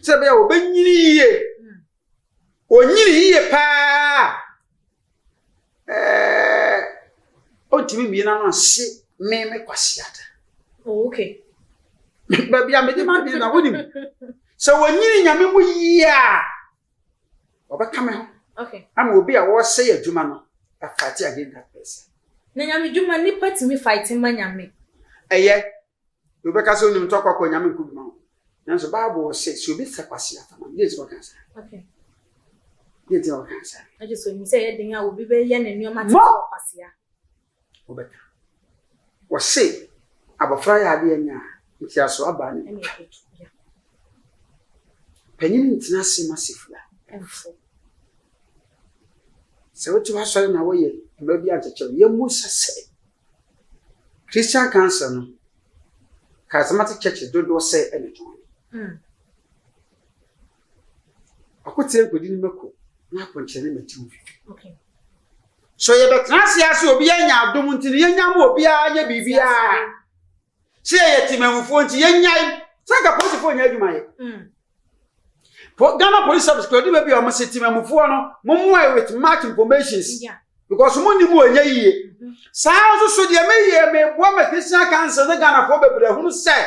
Speaker 1: Sɛ ɛbɛyɛ a wɔbɛnyini yie. Ɔnyini yie paa. Ɛɛ ɔntumi mmie n'ano ase me me kwasiada.
Speaker 2: Oh, okay.
Speaker 1: Baabi a mede m'adwene na wonim sɛ wɔnyini Nyame mu yie a wɔbɛka me ho.
Speaker 2: Okay.
Speaker 1: Ama obi a wɔresɛe adwuma no a fight against that person.
Speaker 2: Na Nyame dwuma nipa tumi fight ma Nyame.
Speaker 1: Ɛyɛ Obi bɛka sɛ onim ntɔkwa kɔ Nyame nko bi ma wo. Nanso Bible se sɛ obi sɛ kwasea fa ma no. Deɛ nti na ɔka saa?
Speaker 2: Okay.
Speaker 1: Deɛ nti na ɔka saa?
Speaker 2: Ɛgye sɛ onim sɛ ɛyɛ den a obi bɛyɛ ne nneɛma te sɛ ɔkwasea.
Speaker 1: Wobɛka. Wɔse abɔfra yɛ adeɛ nya a, ntiaso aba ne
Speaker 2: ɛtwa.
Speaker 1: Panyin ntena ase ma sefua.
Speaker 2: Ɛmfo.
Speaker 1: Sɛ wote w'asɔre na woyɛ mma bi ankyekyere, yɛmmu sa sɛ Christian Council no, Charismatic Churches dodoɔ sɛ ɛna join. Ɔkoteɛ nkɔdi ne mako na akɔnkyerɛ ne mati ho fifi.
Speaker 2: Okay.
Speaker 1: So yɛbɛtena ase ase obiara nya adom nti no yɛnya ma obiara nyɛ biribiara. Sɛ yɛyɛ temamufoɔ nti yɛnyae sɛ nka polisifoɔ nyɛ adwuma yɛ. Ghana Police Service kura di baabi a wɔn se temamufoɔ no mommoa with much informations because mo nim wɔ nyɛ yie. Saa nso so deɛ meyɛ meboa ma Christian Council ne Ghanafoɔ bebree hunu sɛ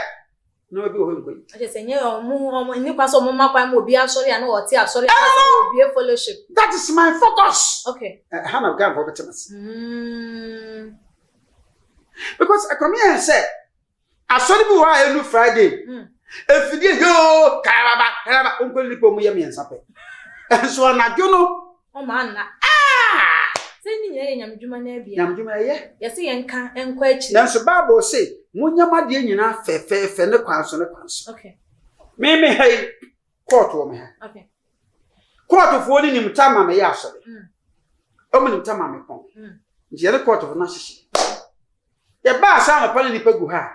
Speaker 1: nneɛma bi wɔ hɔ nkɔ yi.
Speaker 2: Ɛkyɛ sɛ nyɛ ɔmo ɔmo nni kwan sɛ ɔmo ma kwan ma obi asɔre a na ɔte asɔre a sɛ obie fellowship.
Speaker 1: That is my focus.
Speaker 2: Okay.
Speaker 1: Ɛha na Ghanafoɔ bɛte m'ase. Because ɛkɔmi yɛn sɛ asɔre bi wɔ hɔ a ɛnu Friday. Efidie yoo karaba karaba nkɔ nipa mu yɛ mmiɛnsa pɛ. Nso anadwo no.
Speaker 2: Ɔmo anna. Ah! Sɛ ne nyinaa yɛ nyamedwuma no abia.
Speaker 1: Nyamedwuma ɛyɛ.
Speaker 2: Yɛsɛ yɛn ka nkɔ akyiri.
Speaker 1: Nanso Bible se monyɛ mo adeɛ nyinaa fɛfɛɛfɛ ne kwan so ne kwan so.
Speaker 2: Okay.
Speaker 1: Me me ha yi kɔɔto wɔ me ha.
Speaker 2: Okay.
Speaker 1: Kɔɔtofoɔ no nim ta ma meyɛ asɔre. Ɔmo nim ta ma me pɔn. Nti yɛne kɔɔtofoɔ no ahyehyɛ. Yɛbaa saa anɔpa no nipa gu ha a,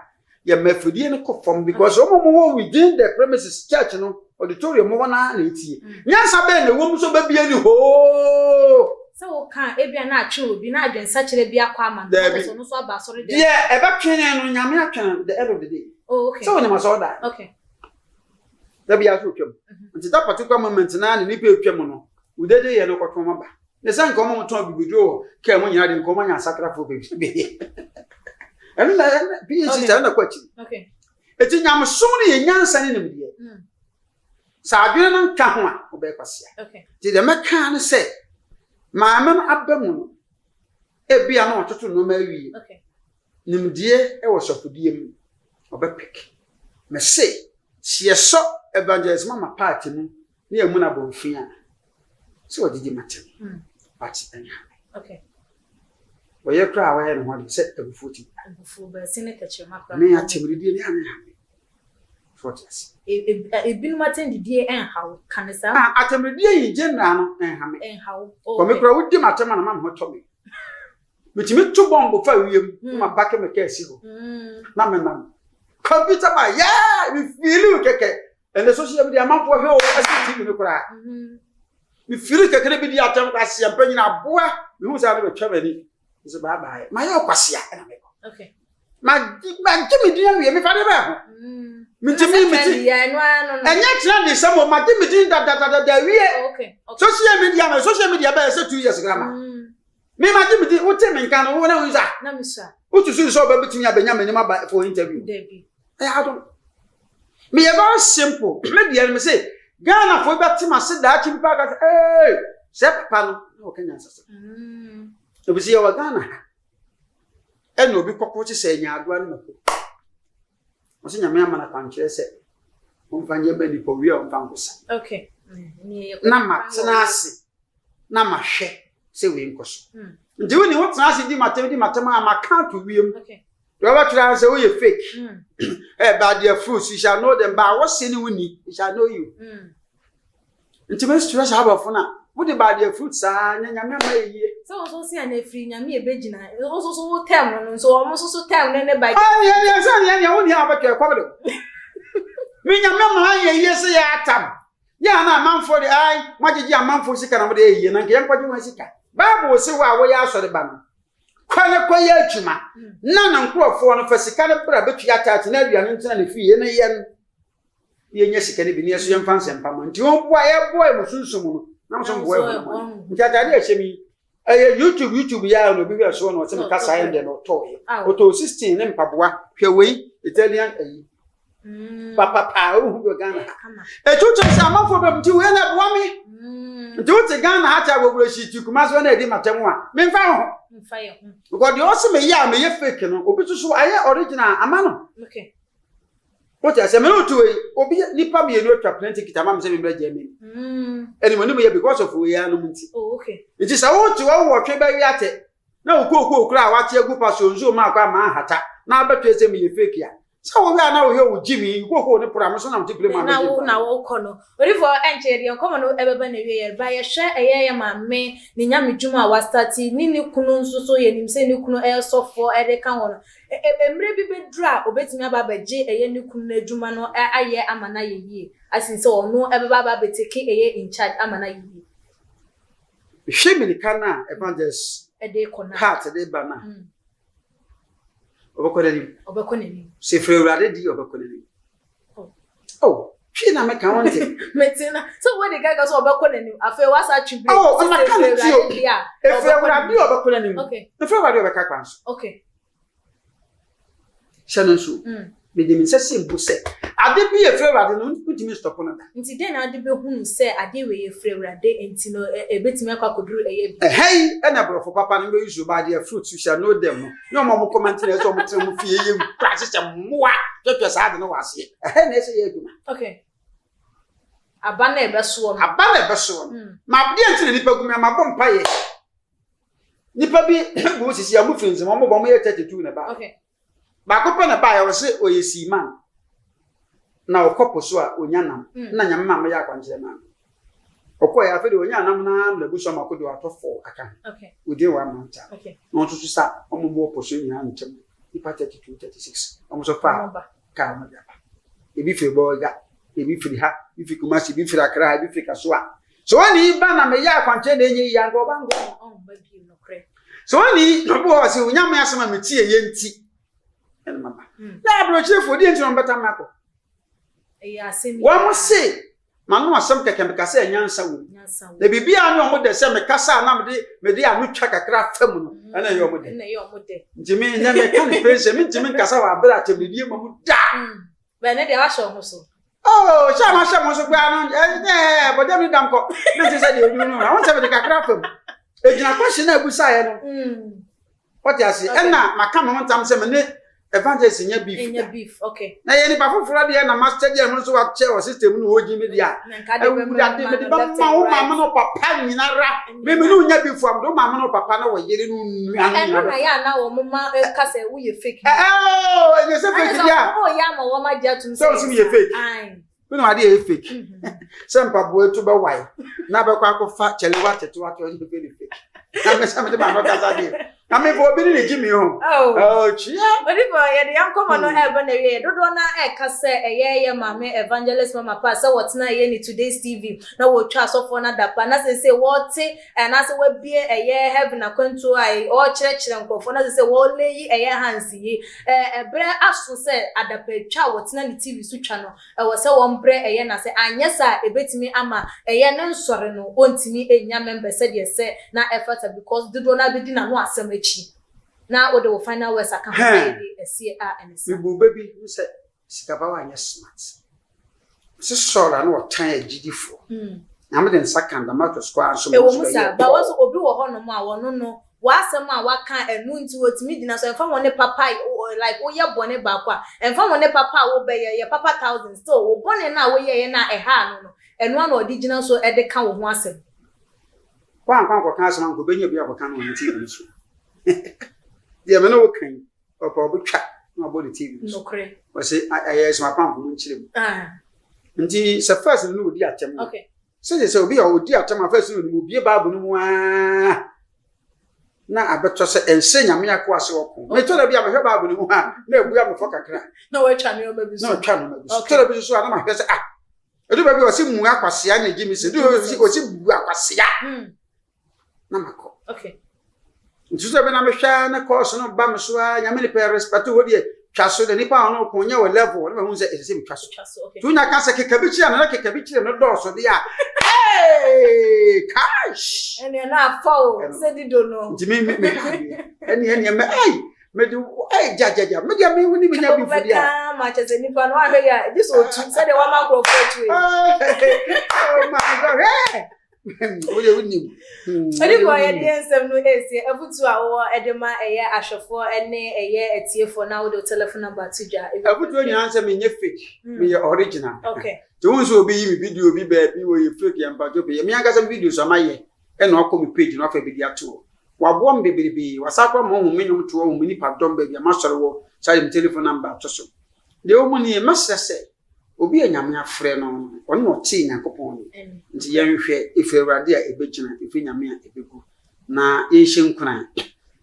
Speaker 1: yɛma afidie no kɔ fam because wɔn a wɔwɔ within the premises church no auditorium hɔ naa na etie. Nyansa bɛn na ɛwɔ mu sɛ ɔbɛbie ne hoo?
Speaker 2: Sɛ woka a, ebia na atwe obi, na adwensakyera bi akɔ ama no, na
Speaker 1: Daabi.
Speaker 2: kyerɛ sɛ ɔno nso aba asɔre dɛm.
Speaker 1: Deɛ ɛbɛtwe no no, Nyame atwe no the end of the day.
Speaker 2: Oh, okay.
Speaker 1: Sɛ wonim asɔredan.
Speaker 2: Okay.
Speaker 1: Da biara so otwam. Nti that particular moment naa na nipa etwam no, wodede yɛ no kɔtwe wɔn aba. Ne sɛ nka wɔn tɔn bibiduro wɔ kaa mu nyinaa de nka wɔn anya asakrafoɔ bebrebe. Ɛno na ɛna PhD sɛ ɛno na kɔ akyiri.
Speaker 2: Okay.
Speaker 1: Eti nyamesom no yɛ nyansa ne nimdeɛ. Sɛ adwene no nka ho a, wobɛyɛ kwasea.
Speaker 2: Okay.
Speaker 1: Nti deɛ mɛka ne sɛ, maame no aba mu no, ebia na watoto nneɛma awie.
Speaker 2: Okay.
Speaker 1: Nimdeɛ wɔ sɔfodie mu, ɔbɛpeke. Mese, sɛ yɛsɔ Evangelist Mama Pat mu na yɛmmu no abɔnfin a, sɛ ɔgyegye m'atɛm. But ɛnha me.
Speaker 2: Okay.
Speaker 1: Wɔyɛ koraa a wɔyɛ ne ho ade sɛ abufuo ti.
Speaker 2: Abufuo bɛsi ne tɛkyerɛma koraa.
Speaker 1: Me atɛmdidie ne ane ha me. So ɔte ase.
Speaker 2: Ebinom atɛmdidie ɛnha wo, ka ne saa.
Speaker 1: Ah, atɛmdidie in general no ɛnha me.
Speaker 2: Ɛnha wo.
Speaker 1: Kɔ me koraa wodi m'atɛm a na ma me ho tɔ me. Metumi to bɔmbo fa wiem na ma pake me kaa si hɔ. Na me nam. Computer ma yɛɛ me feeli kɛkɛ. Ɛnɛ social media amanfoɔ hwɛ o ɛsɛ TV no koraa. Me feeli kɛkɛ na bi di atɛm koraa seɛ mpanyin aboa mehu sɛ ade bɛtwa m'ani. Nso bye bye. Mayɛ ɔkwasea ɛna mekɔ.
Speaker 2: Okay.
Speaker 1: Magye me din awie mefa de bɛɛ ho. Mentumi meti. Ɛnyɛ tena ne nsɛm o magye me din dadadada awie. Social media no social media bɛyɛ sɛ 2 years grama. Me magye me din wote me nka no wo na wo nsa.
Speaker 2: Na me sua.
Speaker 1: Wosusu sɛ ɔbɛbɛtumi abɛnya m'anim aba for interview.
Speaker 2: Dabi.
Speaker 1: Ɛyɛ adom. Meyɛ very simple. Me deɛ no me se Ghanafoɔ bɛte m'ase daakye bi paa ka sɛ ee sɛ papa no na wɔka nyansasɛm. Efisɛ yɛwɔ Ghana ha ɛna obi kɔkɔ kye sɛ nyaadoa ne mako. Ɔsɛ Nyame ama no akwankyerɛ sɛ ɔmfa nyɛ ma nipa owie a ɔmfa nkosa.
Speaker 2: Okay.
Speaker 1: Na matena ase na mahwɛ sɛ wei nkɔ so. Nti wo ne wotena ase di matam di matam a maka ato wiem.
Speaker 2: Okay.
Speaker 1: Deɛ wɔbɛtwerɛ ara sɛ woyɛ fake. Eh, by their fruits you shall know them. By what sin wonni, you shall know you. Nti mɛsrɛ saa aborɔfo no a wode by their fruits saa nyɛ Nyame ama yɛ yie.
Speaker 2: Sɛ wɔn nso se a na efiri Nyame ebegyina. Wɔn nso so wo term no nso wɔn nso so term no ne by.
Speaker 1: Ah, yɛ yɛ sɛ yɛ yɛ wo ni a wɔbɛtwerɛ kɔm de. Me Nyame ama yɛ yie sɛ yɛ atam. Yɛ a na amanfoɔ de ai moagyegye amanfoɔ sika na mode yɛ yie na nka yɛnkɔgye wɔn sika. Bible se wo a woyɛ asɔre ba no kɔ ne kɔyɛ adwuma na ne nkurɔfoɔ no fa sika no bra bɛtua tax na aduane ntena ne fie no yɛ no yɛnya sika no bi ne yɛso yɛmfa nsɛmpa ma nti wɔboa yɛboa yɛ mo sunsum no na mo so mboa yɛ mo nti atade a ɛhyɛ mi ɛyɛ YouTube YouTube yɛ a na obi hwɛ soɔ na ɔsɛ meka saa yɛn deɛ na ɔtɔɔyɛ ɔtɔɔ 16 ne mpaboa hwɛ wei Italian ayi papapaa wohu bi wɔ Ghana ha ɛtu kyerɛ sɛ amanfoɔ bɛm nti wei na ɛboa me nti wote Ghana ha kyɛ awɔwura hyi ti kuma so na ɛdi matɛm a memfa wo ho because deɛ ɔse meyɛ a meyɛ fake no obi nso so ayɛ original ama no wote asɛ mene wote wei obi nipa mmienu atwa plane ticket ama me sɛ memmrɛ Germany ɛnim anim yɛ because of wei anom nti nti sɛ wote wɔ wɔtwe bɛwe atɛ na wo kookoo koraa a wate agu pa so nsuo ma akɔ ama ahata na abɛtwe sɛ meyɛ fake a. Sɛ wohwɛ a na wohwɛ wo gyimi, hoho ne pora, me so na mete plane mu a
Speaker 2: Na
Speaker 1: mɛgye
Speaker 2: wo
Speaker 1: mframa.
Speaker 2: na wokɔ no. Odifoɔ ɛnkyɛ yɛde yɛn nkɔmmɔ no ɛbɛba n'awieɛ. Ba yɛhwɛ ɛyɛ yɛn maame ne nyame dwuma a wastate ne ne kunu nso so yɛnim sɛ ne kunu ɛyɛ sɔfoɔ ɛde ka ho no. Ɛ ɛ mmerɛ bi bɛduru a ɔbɛtumi aba abɛgye ɛyɛ ne kunu no adwuma no ayɛ ama no ayɛ yie asen sɛ ɔno ɛbɛba aba abɛtake ɛyɛ in charge ama no ayɛ yie.
Speaker 1: Hwɛ mirika no a Evangelist
Speaker 2: Ɛde rekɔ no a.
Speaker 1: Pat de ba no a. Ɔbɛkɔ n'anim.
Speaker 2: Ɔbɛkɔ n'anim.
Speaker 1: Sɛ firi Awurade di ɔbɛkɔ n'anim.
Speaker 2: Oh.
Speaker 1: Oh, twi na meka wo nte.
Speaker 2: Mete na sɛ wodi kan ka sɛ ɔbɛkɔ n'anim. Afei wasa twi bi.
Speaker 1: Oh, ɔma ka ne ti o. Efiri Awurade ɔbɛkɔ n'anim.
Speaker 2: Okay.
Speaker 1: Efiri Awurade ɔbɛka kwan so.
Speaker 2: Okay.
Speaker 1: Hyɛ no nso. Mede me nsa si mpo sɛ ade bi a ɛfiri Awurade no, wontumi nstɔpo no da.
Speaker 2: Nti dɛn na wode bɛhunu sɛ adeɛ wei ɛfiri Awurade nti no ɛbɛtumi akɔ akɔduru ɛyɛ bi?
Speaker 1: Ɛha yi na borɔfo papa no bɛ use by their fruits you shall know them no. Ne wɔn a wɔn comment na ɛsɛ wɔn tena wɔn fie yɛ nkura hyehyɛ mmoa twɛtwɛ saa ade no wɔ aseɛ. Ɛha na ɛsɛ yɛ adwuma.
Speaker 2: Okay. Aba na ɛbɛsoɔ no.
Speaker 1: Aba na ɛbɛsoɔ no. Ma deɛ nti na nipa gu mi ama bɔ mpa yɛ. Nipa bi gu sisi a wɔn firi nsɛm wɔn bɔ wɔn yɛ 32 na ba.
Speaker 2: Okay.
Speaker 1: Baako pɛ na baeɛ, ɔse ɔyɛ seaman na ɔkɔ po so a ɔnya nam mm. na nyame ma meyɛ akwankyerɛ maa no ɔkɔɛ afei deɛ ɔnya nam naa na abusua ma kodoɔ atɔ fɔɔ aka ho within one month a na ɔnso so sa ɔmo bɔ po so nyinaa ntɛm nipa 32 36 ɔmo so faa kaa ɔmo de aba ebi firi bɔɔga ebi firi ha ebi firi Kumasi ebi firi Accra ebi firi Kasoa so ɔne ba na meyɛ akwankyerɛ na ɛnyɛ yie anka ɔba nkɔ Sɛ ɔnni obi wɔ hɔ sɛ onyame asɛm a metie yɛ nti ɛna maba. Hmm. Na aburokyerefoɔ deɛ nti na wɔbɛta me akɔ. Wɔn se m'ano asɛm kɛkɛ meka sɛ nyansa wɔ mu. Na biribiara ne wɔn dɛ sɛ mekasa a na mede mede ano twa kakra fa mu no hmm. ɛna ɛyɛ wɔn dɛ. Nti me nyɛ meka ne pɛn sɛ mentumi nkasa wɔ abere atɛmdidie ma mu da.
Speaker 2: Hmm. Bɛn ne deɛ wahyɛ wo ho so.
Speaker 1: Oh, hyɛ ma hyɛ mo so koraa no ɛnyɛ bɔdɛ mi dam kɔ ne ti sɛ deɛ obi no na wɔn sɛ mede kakra fam egyina question na ebusa yɛ no wɔte ase ɛna maka me ho ntam sɛ me ne evangelist nyɛ beef
Speaker 2: nyɛ beef okay
Speaker 1: na yɛ nipa foforɔ deɛ na master deɛ no nso wakyɛ wɔ system no wɔgyi mi deɛ a awurade mede bɛma wo maame no papa nyinara me me ne wo nya beef a mede wo maame no papa na wɔ yere no nua no
Speaker 2: Ɛno
Speaker 1: nyinaa
Speaker 2: na
Speaker 1: bɛfa
Speaker 2: yɛ a na wɔn ma ka sɛ woyɛ fake.
Speaker 1: Ɛɛ oo ɛnyɛ sɛ fake deɛ a.
Speaker 2: Wɔn yɛ ama wɔn agye atum
Speaker 1: sɛ wɔn yɛ fake. Wo na adeɛ yɛ fake. Sɛ mpaboa etu bɛwae na bɛkɔ akɔfa kyɛlewa tete wato ɛnyɛ fake ne fake. Na mɛ sɛ mede ma no kasa deɛ. Na me fo obi ne ne gye mi ho.
Speaker 2: Oh
Speaker 1: kyia.
Speaker 2: Odipo yɛde yɛn nkɔmɔ no ɛɛba na wie dodoɔ na ɛɛka sɛ ɛyɛ yɛ maame evangelist mama pa sɛ wɔtena ɛyɛ ne today's TV na wɔtwa asɔfoɔ no adapa na sɛ sɛ wɔte Anaasɛ wabue ɛyɛ heaven akwantuo a ɔrekyerɛkyerɛ nkorɔfoɔ na sɛ wɔreyi ɛyɛ hands yi, ɛberɛ aso sɛ adapatwa a wɔtena ne TV so twa no, ɛwɔ sɛ wɔbrɛ ɛyɛ no ase, anyɛ saa a ɛbɛtumi ama ɛyɛ ne nsɔre no ɔntumi nnya members sɛdeɛ ɛsɛ na ɛfata because dodoɔ no ara bɛdi n'ano asɛm akyi. Na wode wo final words aka ho na yɛde asie a ɛne saa.
Speaker 1: Mebuu bɛ bi ho sɛ Sikaba wanyɛ smart. Ɔse Saul a na ɔtan agyidifoɔ. Nyame de nsa ka Damascus kwan so ma
Speaker 2: Ɛwɔ
Speaker 1: ɔso
Speaker 2: mu saa,
Speaker 1: bɛyɛɛ
Speaker 2: but
Speaker 1: Paul.
Speaker 2: wɔse obi wɔ hɔnom a ɔno no w'asɛm a waka a ɛno nti otumi gyina so ɛmfa ho ne papa a like woyɛ bɔne baako a ɛmfa ho ne papa a wobɛyɛ yɛ papa thousand still wo bɔne no a woyɛeɛ no a ɛhaa no no ɛno ara na ɔde gyina so de ka wo ho asɛm.
Speaker 1: Woankɔ ankɔka asɛm a anka ɔbɛnya obi akɔka no wɔ ne TV no so. Deɛ me ne wo ka yi, ɔpɛ ɔbɛtwa na wabɔ ne TV no so.
Speaker 2: Nokorɛ.
Speaker 1: Ɔse ɛyɛ sɛ mapamfo mu nkyerɛ mu.
Speaker 2: Ah.
Speaker 1: Nti sɛ first no na ɔdi atɛm no.
Speaker 2: Okay.
Speaker 1: Sɛdeɛ sɛ obi a ɔdi atɛm a first no onim obie Bible no mu aa na abɛtɔ sɛ ɛnsɛ Nyame akoa sɛ ɔko. Metɔ da bi a mehwɛ Bible no mu a na abua me fɔ kakra.
Speaker 2: Na watwa nneɛma bi so.
Speaker 1: Na ɔtwa nneɛma bi so.
Speaker 2: Okay.
Speaker 1: Tɔ da bi nso a na mahwɛ sɛ ah ɛdu baabi a ɔse mua kwasea na egye me sɛ ɛdu baabi a ɔse bua kwasea.
Speaker 2: Mm.
Speaker 1: na makɔ.
Speaker 2: Okay.
Speaker 1: Nti sɛ bɛna mehwɛ ne course no ba me so a nyame nipa respect wo deɛ twa so na nipa a ɔno ko nyɛ wɔ level na mahu sɛ ɛsɛ sɛ metwa so.
Speaker 2: Okay.
Speaker 1: Nti wonya ka sɛ keka bi kyerɛ no na keka bi kyerɛ no dɔɔso deɛ a hey cash.
Speaker 2: Ɛnea na afa o sɛ dido no.
Speaker 1: Nti me me me ha deɛ ɛne ɛne mɛ ɛy mede ɛy gya gya gya me deɛ me wo ne me nya bi fo deɛ.
Speaker 2: Wobɛka ma kyɛ sɛ nipa no ahwɛ yɛ a gye sɛ otu sɛdeɛ wama nkurɔfoɔ atu yi.
Speaker 1: Oh my God hey. Wode wonim.
Speaker 2: Odifoɔ yɛde yɛn nsɛm no ɛresie afutuo a wowɔ ɛde ma ɛyɛ ahwɛfoɔ ne ɛyɛ atiefoɔ na wode wo telephone number to dwa.
Speaker 1: Afutuo nyinaa sɛ menyɛ fake, meyɛ original.
Speaker 2: Okay.
Speaker 1: Nti wohu sɛ obi yi me video bi baabi wɔyɛ fake yɛ mpakyɛ pɛ yɛ me ankasa me video so ama yɛ ɛna wakɔ me page no afa bi de ato hɔ. Waboa me bebrebe, wasa koraa ma wahu me nnwom toɔ, wahu me nipa dɔm baabi a masɔre wɔ, saa de me telephone number ato so. Deɛ ɛwɔ mu nie, mɛsrɛ sɛ obi a Nyame afrɛ no no, ɔno na ɔtee Nyankopɔn nne. Nti yɛnhwɛ, ɛfiri Awurade a ɛbɛgyina, ɛfiri Nyame a ɛbɛgu, na yɛnhyɛ nkuran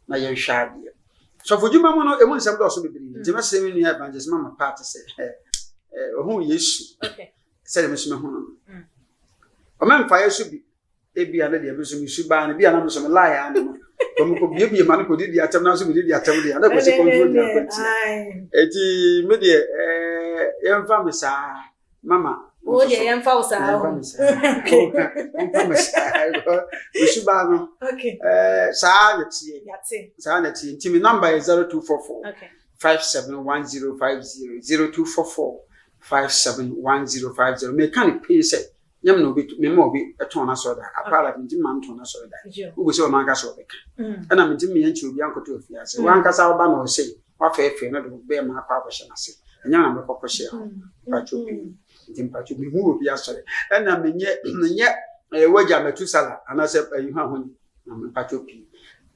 Speaker 1: na yɛnhwɛ adeɛ. Sɔfodwuma mu no, ɛmu nsɛm dɔɔso bebree. Nti mɛsrɛ me nua Evangelist Mama Pat sɛ, ɔhuu Yesu sɛdeɛ me nso mahu no no. Ɔmɛmfa yɛ so bi. Ebia ne deɛ me nso me su baa no, ebia na me nso me lie ano no. Kɔ me kɔ biebie ma no kɔ didi atɛm na nso me didi atɛm deɛ, na kɔsi kɔntrol gyina kɔ ntia. Eti me deɛ ɛɛ yɛmfa me saa mama.
Speaker 2: Wo deɛ yɛmfa wo saa.
Speaker 1: Yɛmfa me saa. Yɛmfa me saa. Me su baa no. Ɛɛ saa na tie. Saa na tie. Nti me number yɛ 0244 571050 0244 571050. Meka ne pin sɛ. Nyɛ me na obi mema obi tɔn n'asɔredan. Akɔ ara mentumi ma no ntɔn n'asɔredan. Wobu sɛ ɔno ankasa ɔbɛka. Ɛna mentumi meyɛ nkyerɛ obi ankɔtɔ afiase. Mm. Wankasa woba na ɔsɛ wafɛɛfɛɛ no de wo bɛɛ ma akɔ akɔhyɛ n'ase. Ɛnyɛ na mɛkɔ kɔhyɛ hɔ. Mpatwo pii. Nti mpatwo mehu obi asɔre. Ɛna menyɛ menyɛ ɛyɛ wagya Metusala anaasɛ ɛyi ho ahoni. Na mpatwo pii.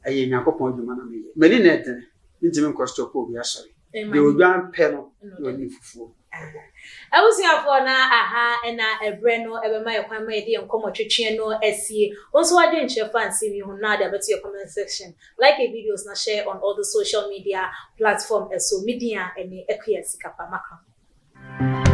Speaker 1: Ɛyɛ Nyankopɔn adwuma na meyɛ. M'ani na ɛdene. Mentumi nkɔ stop obi asɔre. Deɛ odwan pɛ no na ɔdi fufuo.
Speaker 2: Abusuafoɔ na aha na ɛberɛ no ɛbɛma yɛ kwan ma yɛde yɛn nkɔmmɔ twetweɛ no asie. Wo nso w'adwenkyerɛ fa nsɛm yi ho no na wode abɛto yɛ comment section. Like yɛ videos na share on all the social media platform ɛso. Me din a ɛne Akua Sikapa. Makra.